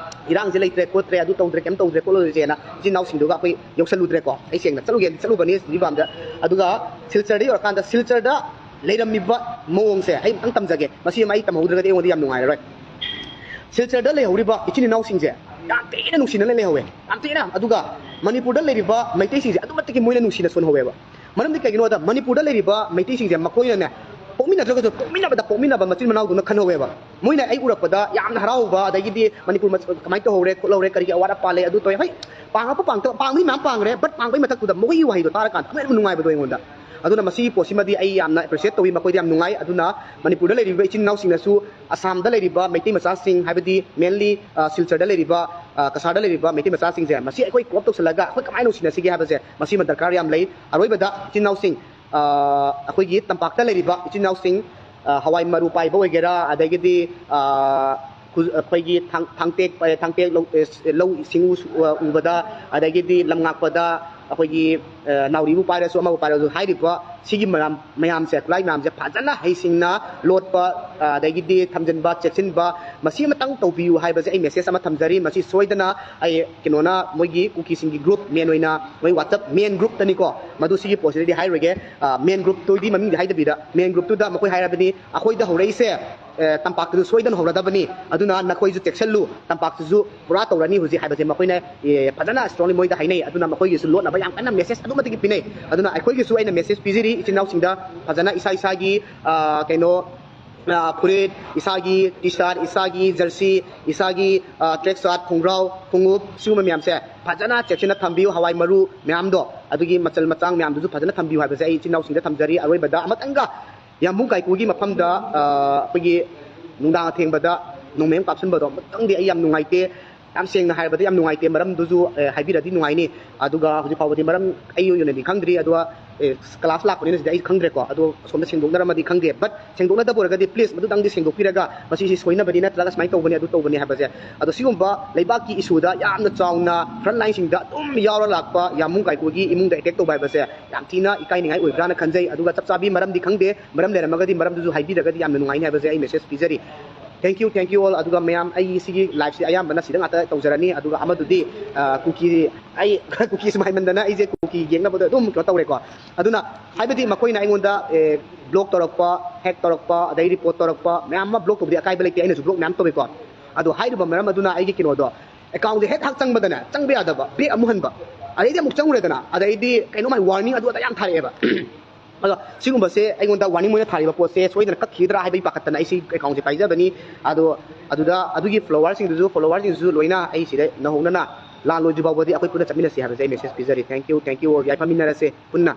ꯏꯔꯥꯡꯁꯦ ꯂꯩꯇ꯭ꯔꯦ ꯈꯣꯠꯇ꯭ꯔꯦ, ꯑꯗꯨ ꯇꯧꯗ꯭ꯔꯦ, ꯀꯩꯝ ꯇꯧꯗ꯭ꯔꯦ ꯈꯣꯠꯂꯣꯏꯁꯦꯅ ꯏꯆꯤꯟ ꯏꯅꯥꯎꯁꯤꯡꯗꯨꯒ ꯑꯩꯈꯣꯏ ꯌꯧꯁꯜꯂꯨꯗ꯭ꯔꯦꯀꯣ꯫ ꯑꯩ ꯁꯦꯡꯅ ꯆꯠꯂꯨꯒꯦꯅ ꯆꯠꯂꯨꯕꯅꯤ ꯖꯤꯔꯤꯕꯥꯝꯗ꯫ ꯑꯗꯨꯒ ꯁꯤꯜꯆꯔꯗ ꯌꯧꯔꯀꯥꯟꯗ ꯁꯤꯜꯆꯔꯗ ꯂꯩꯔꯝꯃꯤꯕ ꯃꯑꯣꯡꯁꯦ ꯑꯩ ꯑꯝꯇꯪ ꯇꯝꯖꯒꯦ꯫ ꯃꯁꯤ ꯑꯃ ꯑꯩ ꯇꯝꯍꯧꯗ꯭ꯔꯒꯗꯤ ꯑꯩꯉꯣꯟꯗ ꯌꯥꯝ ꯅꯨꯡꯉꯥꯏꯔꯔꯣꯏ꯫ ꯁꯤꯜꯆꯔꯗ ꯂꯩꯍꯧꯔꯤꯕ ꯏꯆꯤꯟ ꯏꯅꯥꯎꯁꯤꯡꯁꯦ ꯌꯥꯝ ꯊꯤꯅ ꯅꯨꯡꯁꯤꯅ ꯂꯩꯍꯧꯋꯦ, ꯌꯥꯝ ꯊꯤꯅ꯫ ꯑꯗꯨꯒ ꯃꯅꯤꯄꯨꯔꯗ ꯂꯩꯔꯤꯕ ꯃꯩꯇꯩꯁꯤꯡꯁꯦ ꯑꯗꯨꯛꯀꯤ ꯃꯇꯤꯛ ꯃꯣꯏꯅ ꯅꯨꯡꯁꯤꯅ ꯁꯣꯟꯍꯧꯋꯦꯕ꯫ ꯃꯔꯝꯗꯤ ꯀꯩꯒꯤꯅꯣꯗ, ꯃꯅꯤꯄꯨꯔꯗ ꯂꯩꯔꯤꯕ ꯃꯩꯇꯩꯁꯤꯡꯁꯦ ꯃꯈꯣꯏꯅꯅꯦ, ꯄꯣꯛꯃꯤꯟꯅꯗ꯭ꯔꯒꯁꯨ ꯄꯣꯛꯃꯤꯟꯅꯕꯗ ꯄꯣꯛꯃꯤꯟꯅꯕ ꯃꯆꯤꯟ ꯃꯅꯥꯎꯗꯨꯅ ꯈꯟꯍꯧꯋꯦꯕ꯫ ꯃꯣꯏꯅ ꯑꯩ ꯎꯔꯛꯄꯗ ꯌꯥꯝꯅ ꯍꯔꯥꯎꯕ, ꯑꯗꯒꯤꯗꯤ ꯃꯅꯤꯄꯨꯔ ꯃꯆ-, ꯀꯃꯥꯏꯅ ꯇꯧꯍꯧꯔꯦ ꯈꯣꯠꯍꯧꯔꯦ, ꯀꯔꯤꯒꯤ ꯑꯋꯥꯠ ꯑꯄꯥ ꯂꯩ, ꯑꯗꯨ ꯇꯧꯋꯦ꯫ ꯍꯣꯏ, ꯄꯥꯡꯉꯛꯄ ꯄꯥꯡꯇ-, ꯄꯥꯡꯕꯗꯤ ꯃꯌꯥꯝ ꯄꯥꯡꯈ꯭ꯔꯦ, but ꯄꯥꯡꯕꯒꯤ ꯃꯊꯛꯇꯨꯗ ꯃꯈꯣꯏꯒꯤ ꯋꯥꯍꯩꯗꯣ ꯇꯥꯔꯀꯥꯟꯗ ꯑꯃꯨꯛ ꯍꯦꯟꯅ ꯅꯨꯡꯉꯥꯏꯕꯗꯣ ꯑꯩꯉꯣꯟꯗ꯫ ꯑꯗꯨꯅ ꯃꯁꯤꯒꯤ ꯄꯣꯠꯁꯤꯃꯗꯤ ꯑꯩ ꯌꯥꯝꯅ appreciate ꯇꯧꯏ, ꯃꯈꯣꯏꯗ ꯌꯥꯝ ꯅꯨꯡꯉꯥꯏ꯫ ꯑꯗꯨꯅ ꯃꯅꯤꯄꯨꯔꯗ ꯂꯩꯔꯤꯕ ꯏꯆꯤꯟ ꯏꯅꯥꯎꯁꯤꯡꯅꯁꯨ ꯑꯁꯥꯝꯗ ꯂꯩꯔꯤꯕ ꯃꯩꯇꯩ ꯃꯆꯥꯁꯤꯡ, ꯍꯥꯏꯕꯗꯤ mainly, ꯑ, ꯁꯤꯜꯆꯔꯗ ꯂꯩꯔꯤꯕ, ꯑ, ꯀꯁꯥꯔꯗ ꯂꯩꯔꯤꯕ ꯃꯩꯇꯩ ꯃꯆꯥꯁꯤꯡꯁꯦ, ꯃꯁꯤ ꯑꯩꯈꯣꯏ co-op ꯇꯧꯁꯤꯜꯂꯒ ꯑꯩꯈꯣꯏ ꯀꯃꯥꯏꯅ ꯅꯨꯡꯁꯤꯅꯁꯤꯒꯦ ꯍꯥꯏꯕꯁꯦ, ꯃꯁꯤꯃ ꯗꯔꯀꯥꯔ ꯌꯥꯝ ꯂꯩ꯫ ꯑꯔꯣꯏꯕꯗ ꯏꯆꯤꯟ ꯏꯅꯥꯎꯁꯤꯡ, ꯑ, ꯑꯩꯈꯣꯏꯒꯤ ꯇꯝꯄꯥꯛꯇ ꯂꯩꯔꯤꯕ ꯏꯆꯤꯟ ꯏꯅꯥꯎꯁꯤꯡ, ꯑ, ꯍꯋꯥꯏ ꯃꯔꯨ ꯄꯥꯏꯕ ꯑꯣꯏꯒꯦꯔꯥ, ꯑꯗꯒꯤꯗꯤ, ꯑ, ꯈꯨ-, ꯑꯩꯈꯣꯏꯒꯤ ꯊꯥꯡ-, ꯊꯥꯡꯇꯦꯛ, ꯑ, ꯊꯥꯡꯇꯦꯛ ꯂꯧ, ꯑ, ꯂꯧ ꯁꯤꯡꯎ ꯁꯨ-, ꯑ, ꯎꯕꯗ, ꯑꯗꯒꯤꯗꯤ ꯂꯝ ꯉꯥꯛꯄꯗ ꯑꯩꯈꯣꯏꯒꯤ, ꯑ, ꯅꯥꯎꯔꯤꯕꯨ ꯄꯥꯏꯔꯁꯨ, ꯑꯃꯕꯨ ꯄꯥꯏꯔꯁꯨ, ꯍꯥꯏꯔꯤꯕ ꯁꯤꯒꯤ ꯃꯌꯥꯝ, ꯃꯌꯥꯝꯁꯦ, ꯈꯨꯠꯂꯥꯏ ꯃꯌꯥꯝꯁꯦ ꯐꯖꯅ ꯍꯩꯁꯤꯡꯅ ꯂꯣꯠꯄ, ꯑ, ꯑꯗꯒꯤꯗꯤ ꯊꯝꯖꯤꯟꯕ, ꯆꯦꯛꯁꯤꯟꯕ, ꯃꯁꯤ ꯑꯃꯇꯪ ꯇꯧꯕꯤꯌꯨ ꯍꯥꯏꯕꯁꯦ ꯑꯩ message ꯑꯃ ꯊꯝꯖꯔꯤ꯫ ꯃꯁꯤ ꯁꯣꯏꯗꯅ ꯑꯩ, ꯀꯩꯅꯣꯅ, ꯃꯣꯏꯒꯤ ꯀꯨꯀꯤꯁꯤꯡꯒꯤ group, main ꯑꯣꯏꯅ ꯃꯣꯏ WhatsApp main group ꯇꯅꯤꯀꯣ, ꯃꯗꯨ ꯁꯤꯒꯤ ꯄꯣꯠꯁꯤꯗꯗꯤ ꯍꯥꯏꯔꯣꯏꯒꯦ꯫ ꯑ, main group ꯇꯨꯗꯤ ꯃꯃꯤꯡꯗꯤ ꯍꯥꯏꯗꯕꯤꯗ, main group ꯇꯨꯗ ꯃꯈꯣꯏ ꯍꯥꯏꯔꯕꯅꯤ, "ꯑꯩꯈꯣꯏꯗ ꯍꯧꯔꯛꯏꯁꯦ, ꯑ, ꯇꯝꯄꯥꯛꯇꯁꯨ ꯁꯣꯏꯗꯅ ꯍꯧꯔꯗꯕꯅꯤ, ꯑꯗꯨꯅ ꯅꯈꯣꯏꯁꯨ ꯆꯦꯛꯁꯤꯜꯂꯨ, ꯇꯝꯄꯥꯛꯇꯁꯨ ꯄꯨꯔꯥ ꯇꯧꯔꯅꯤ ꯍꯧꯖꯤꯛ" ꯍꯥꯏꯕꯁꯦ ꯃꯈꯣꯏꯅ, ꯑ, ꯐꯖꯅ strongly ꯃꯣꯏꯗ ꯍꯥꯏꯅꯩ꯫ ꯑꯗꯨꯅ ꯃꯈꯣꯏꯒꯤꯁꯨ ꯂꯣꯠꯅꯕ ꯌꯥꯝ ꯀꯟꯅ message ꯑꯗꯨꯛꯀꯤ ꯃꯇꯤꯛ ꯄꯤꯅꯩ꯫ ꯑꯗꯨꯅ ꯑꯩꯈꯣꯏꯒꯤꯁꯨ ꯑꯩꯅ message ꯄꯤꯖꯔꯤ ꯏꯆꯤꯟ ꯏꯅꯥꯎꯁꯤꯡꯗ, ꯐꯖꯅ ꯏꯁꯥ ꯏꯁꯥꯒꯤ, ꯑ, ꯀꯩꯅꯣ, ꯑ, ꯐꯨꯔꯤꯠ, ꯏꯁꯥꯒꯤ T-shirt, ꯏꯁꯥꯒꯤ jersey, ꯏꯁꯥꯒꯤ, ꯑ, track suit, ꯈꯣꯡꯒ꯭ꯔꯥꯎ, ꯈꯣꯡꯎꯞ, ꯁꯤꯒꯨꯝꯕ ꯃꯌꯥꯝꯁꯦ ꯐꯖꯅ ꯆꯦꯛꯁꯤꯟꯅ ꯊꯝꯕꯤꯌꯨ꯫ ꯍꯋꯥꯏ ꯃꯔꯨ ꯃꯌꯥꯝꯗꯣ, ꯑꯗꯨꯒꯤ ꯃꯆꯜ ꯃꯆꯥꯡ ꯃꯌꯥꯝꯗꯨꯁꯨ ꯐꯖꯅ ꯊꯝꯕꯤꯌꯨ ꯍꯥꯏꯕꯁꯦ ꯑꯩ ꯏꯆꯤꯟ ꯏꯅꯥꯎꯁꯤꯡꯗ ꯊꯝꯖꯔꯤ꯫ ꯑꯔꯣꯏꯕꯗ ꯑꯃꯇꯪꯒ, ꯌꯥꯝꯕꯨꯡ ꯀꯥꯏꯀꯨꯒꯤ ꯃꯐꯝꯗ, ꯑ, ꯑꯩꯈꯣꯏꯒꯤ ꯅꯨꯡꯗꯥꯡ ꯑꯊꯦꯡꯕꯗ ꯅꯣꯡꯃꯩ ꯑꯃ ꯀꯥꯞꯁꯤꯟꯕꯗꯣ ꯑꯃꯇꯪꯗꯤ ꯑꯩ ꯌꯥꯝ ꯅꯨꯡꯉꯥꯏꯇꯦ꯫ ꯌꯥꯝ ꯁꯦꯡꯅ ꯍꯥꯏꯔꯕꯗ ꯌꯥꯝ ꯅꯨꯡꯉꯥꯏꯇꯦ꯫ ꯃꯔꯝꯗꯨꯁꯨ, ꯑ, ꯍꯥꯏꯕꯤꯔꯗꯤ ꯅꯨꯡꯉꯥꯏꯅꯤ꯫ ꯑꯗꯨꯒ ꯍꯧꯖꯤꯛ ꯐꯥꯎꯕꯗꯤ ꯃꯔꯝ ꯑꯩ ꯑꯣꯏꯅꯗꯤ ꯈꯪꯗ꯭ꯔꯤ꯫ ꯑꯗꯨꯒ, ꯑꯦ, class ꯂꯥꯛꯄꯅꯤꯅ ꯁꯤꯗꯤ ꯑꯩ ꯈꯪꯗ꯭ꯔꯦꯀꯣ꯫ ꯑꯗꯣ ꯑꯁꯣꯝꯗ ꯁꯦꯡꯗꯣꯛꯅꯔꯝꯃꯗꯤ ꯈꯪꯗꯦ꯫ But ꯁꯦꯡꯗꯣꯛꯅꯗꯕ ꯑꯣꯏꯔꯒꯗꯤ please ꯃꯗꯨꯗꯪꯗꯤ ꯁꯦꯡꯗꯣꯛꯄꯤꯔꯒ, ꯃꯁꯤꯁꯤ ꯁꯣꯏꯅꯕꯅꯤ ꯅꯠꯇ꯭ꯔꯒ ꯁꯨꯃꯥꯏꯅ ꯇꯧꯕꯅꯤ, ꯑꯗꯨ ꯇꯧꯕꯅꯤ ꯍꯥꯏꯕꯁꯦ꯫ ꯑꯗꯣ ꯁꯤꯒꯨꯝꯕ ꯂꯩꯕꯥꯛꯀꯤ issue ꯗ ꯌꯥꯝꯅ ꯆꯥꯎꯅ front line ꯁꯤꯡꯗ ꯑꯗꯨꯝ ꯌꯥꯎꯔ ꯂꯥꯛꯄ ꯌꯥꯝꯕꯨꯡ ꯀꯥꯏꯀꯨꯒꯤ ꯏꯃꯨꯡꯗ attack ꯇꯧꯕ ꯍꯥꯏꯕꯁꯦ ꯌꯥꯝ ꯊꯤꯅ ꯏꯀꯥꯏꯅꯤꯡꯉꯥꯏ ꯑꯣꯏꯕ꯭ꯔꯥꯅ ꯈꯟꯖꯩ꯫ ꯑꯗꯨꯒ ꯆꯞ ꯆꯥꯕꯤ ꯃꯔꯝꯗꯤ ꯈꯪꯗꯦ, ꯃꯔꯝ ꯂꯩꯔꯝꯃꯒꯗꯤ ꯃꯔꯝꯗꯨꯁꯨ ꯍꯥꯏꯕꯤꯔꯒꯗꯤ ꯌꯥꯝꯅ ꯅꯨꯡꯉꯥꯏꯅꯤ ꯍꯥꯏꯕꯁꯦ ꯑꯩ message ꯄꯤꯖꯔꯤ꯫ Thank you, thank you all꯫ ꯑꯗꯨꯒ ꯃꯌꯥꯝ, ꯑꯩ ꯁꯤꯒꯤ live ꯁꯤ ꯑꯌꯥꯝꯕꯅ ꯁꯤꯗ ꯉꯥꯛꯇ ꯇꯧꯖꯔꯅꯤ꯫ ꯑꯗꯨꯒ ꯑꯃꯗꯨꯗꯤ, ꯑ, ꯀꯨꯀꯤ, ꯑꯩ ꯀꯨꯀꯤ ꯁꯨꯝ ꯍꯥꯏꯃꯟꯗꯅ ꯑꯩꯁꯦ ꯀꯨꯀꯤ ꯌꯦꯛꯅꯕꯗꯣ ꯑꯗꯨꯝ ꯀꯩꯅꯣ ꯇꯧꯔꯦꯀꯣ꯫ ꯑꯗꯨꯅ ꯍꯥꯏꯕꯗꯤ ꯃꯈꯣꯏꯅ ꯑꯩꯉꯣꯟꯗ, ꯑꯦ, block ꯇꯧꯔꯛꯄ, hack ꯇꯧꯔꯛꯄ, ꯑꯗꯩ report ꯇꯧꯔꯛꯄ ꯃꯌꯥꯝ ꯑꯃ, block ꯇꯧꯕꯗꯤ ꯑꯀꯥꯏꯕ ꯂꯩꯇꯦ, ꯑꯩꯅꯁꯨ block ꯃꯌꯥꯝ ꯇꯧꯋꯦꯀꯣ꯫ ꯑꯗꯣ ꯍꯥꯏꯔꯤꯕ ꯃꯔꯝ ꯑꯗꯨꯅ ꯑꯩꯒꯤ ꯀꯩꯅꯣꯗꯣ, ꯑꯦꯀꯥꯎꯟꯁꯦ ꯍꯦꯛ ꯍꯥꯛ ꯆꯪꯕꯗꯅꯦ, ꯆꯪꯕ ꯌꯥꯗꯕ, ꯕꯦꯛ ꯑꯃꯨꯛ ꯍꯟꯕ, ꯑꯗꯩꯗꯤ ꯑꯃꯨꯛ ꯆꯪꯉꯨꯔꯦꯗꯅ, ꯑꯗꯩꯗꯤ ꯀꯩꯅꯣꯝ ꯍꯥꯏ, ꯋꯥꯔꯅꯤꯡ ꯑꯗꯨ ꯑꯗꯥ ꯌꯥꯝ ꯊꯥꯔꯛꯑꯦꯕ꯫ ꯑꯗꯣ ꯁꯤꯒꯨꯝꯕꯁꯦ ꯑꯩꯉꯣꯟꯗ ꯋꯥꯔꯅꯤꯡ ꯑꯣꯏꯅ ꯊꯥꯔꯤꯕ ꯄꯣꯠꯁꯦ ꯁꯣꯏꯗꯅ ꯀꯛꯈꯤꯒꯗ꯭ꯔꯥ ꯍꯥꯏꯕꯒꯤ ꯄꯥꯈꯠꯇꯅ ꯑꯩꯁꯤ ꯑꯦꯀꯥꯎꯟꯁꯦ ꯄꯥꯏꯖꯕꯅꯤ꯫ ꯑꯗꯣ ꯑꯗꯨꯗ ꯑꯗꯨꯒꯤ ꯐꯣꯂꯣꯋꯔꯁꯤꯡꯗꯨꯁꯨ, ꯐꯣꯂꯣꯋꯔꯁꯤꯡꯗꯨꯁꯨ ꯂꯣꯏꯅ ꯑꯩ ꯁꯤꯗ ꯅꯧꯍꯧꯅꯅ ꯂꯥꯟ ꯂꯣꯏꯗ꯭ꯔꯤ ꯐꯥꯎꯕꯗꯤ ꯑꯩꯈꯣꯏ ꯄꯨꯟꯅ ꯆꯠꯃꯤꯟꯅꯁꯤ ꯍꯥꯏꯕꯁꯦ ꯑꯩ ꯃꯦꯁꯦꯖ ꯄꯤꯖꯔꯤ꯫ Thank you, thank you all, ꯌꯥꯏꯐꯃꯤꯟꯅꯔꯁꯦ ꯄꯨꯟꯅ꯫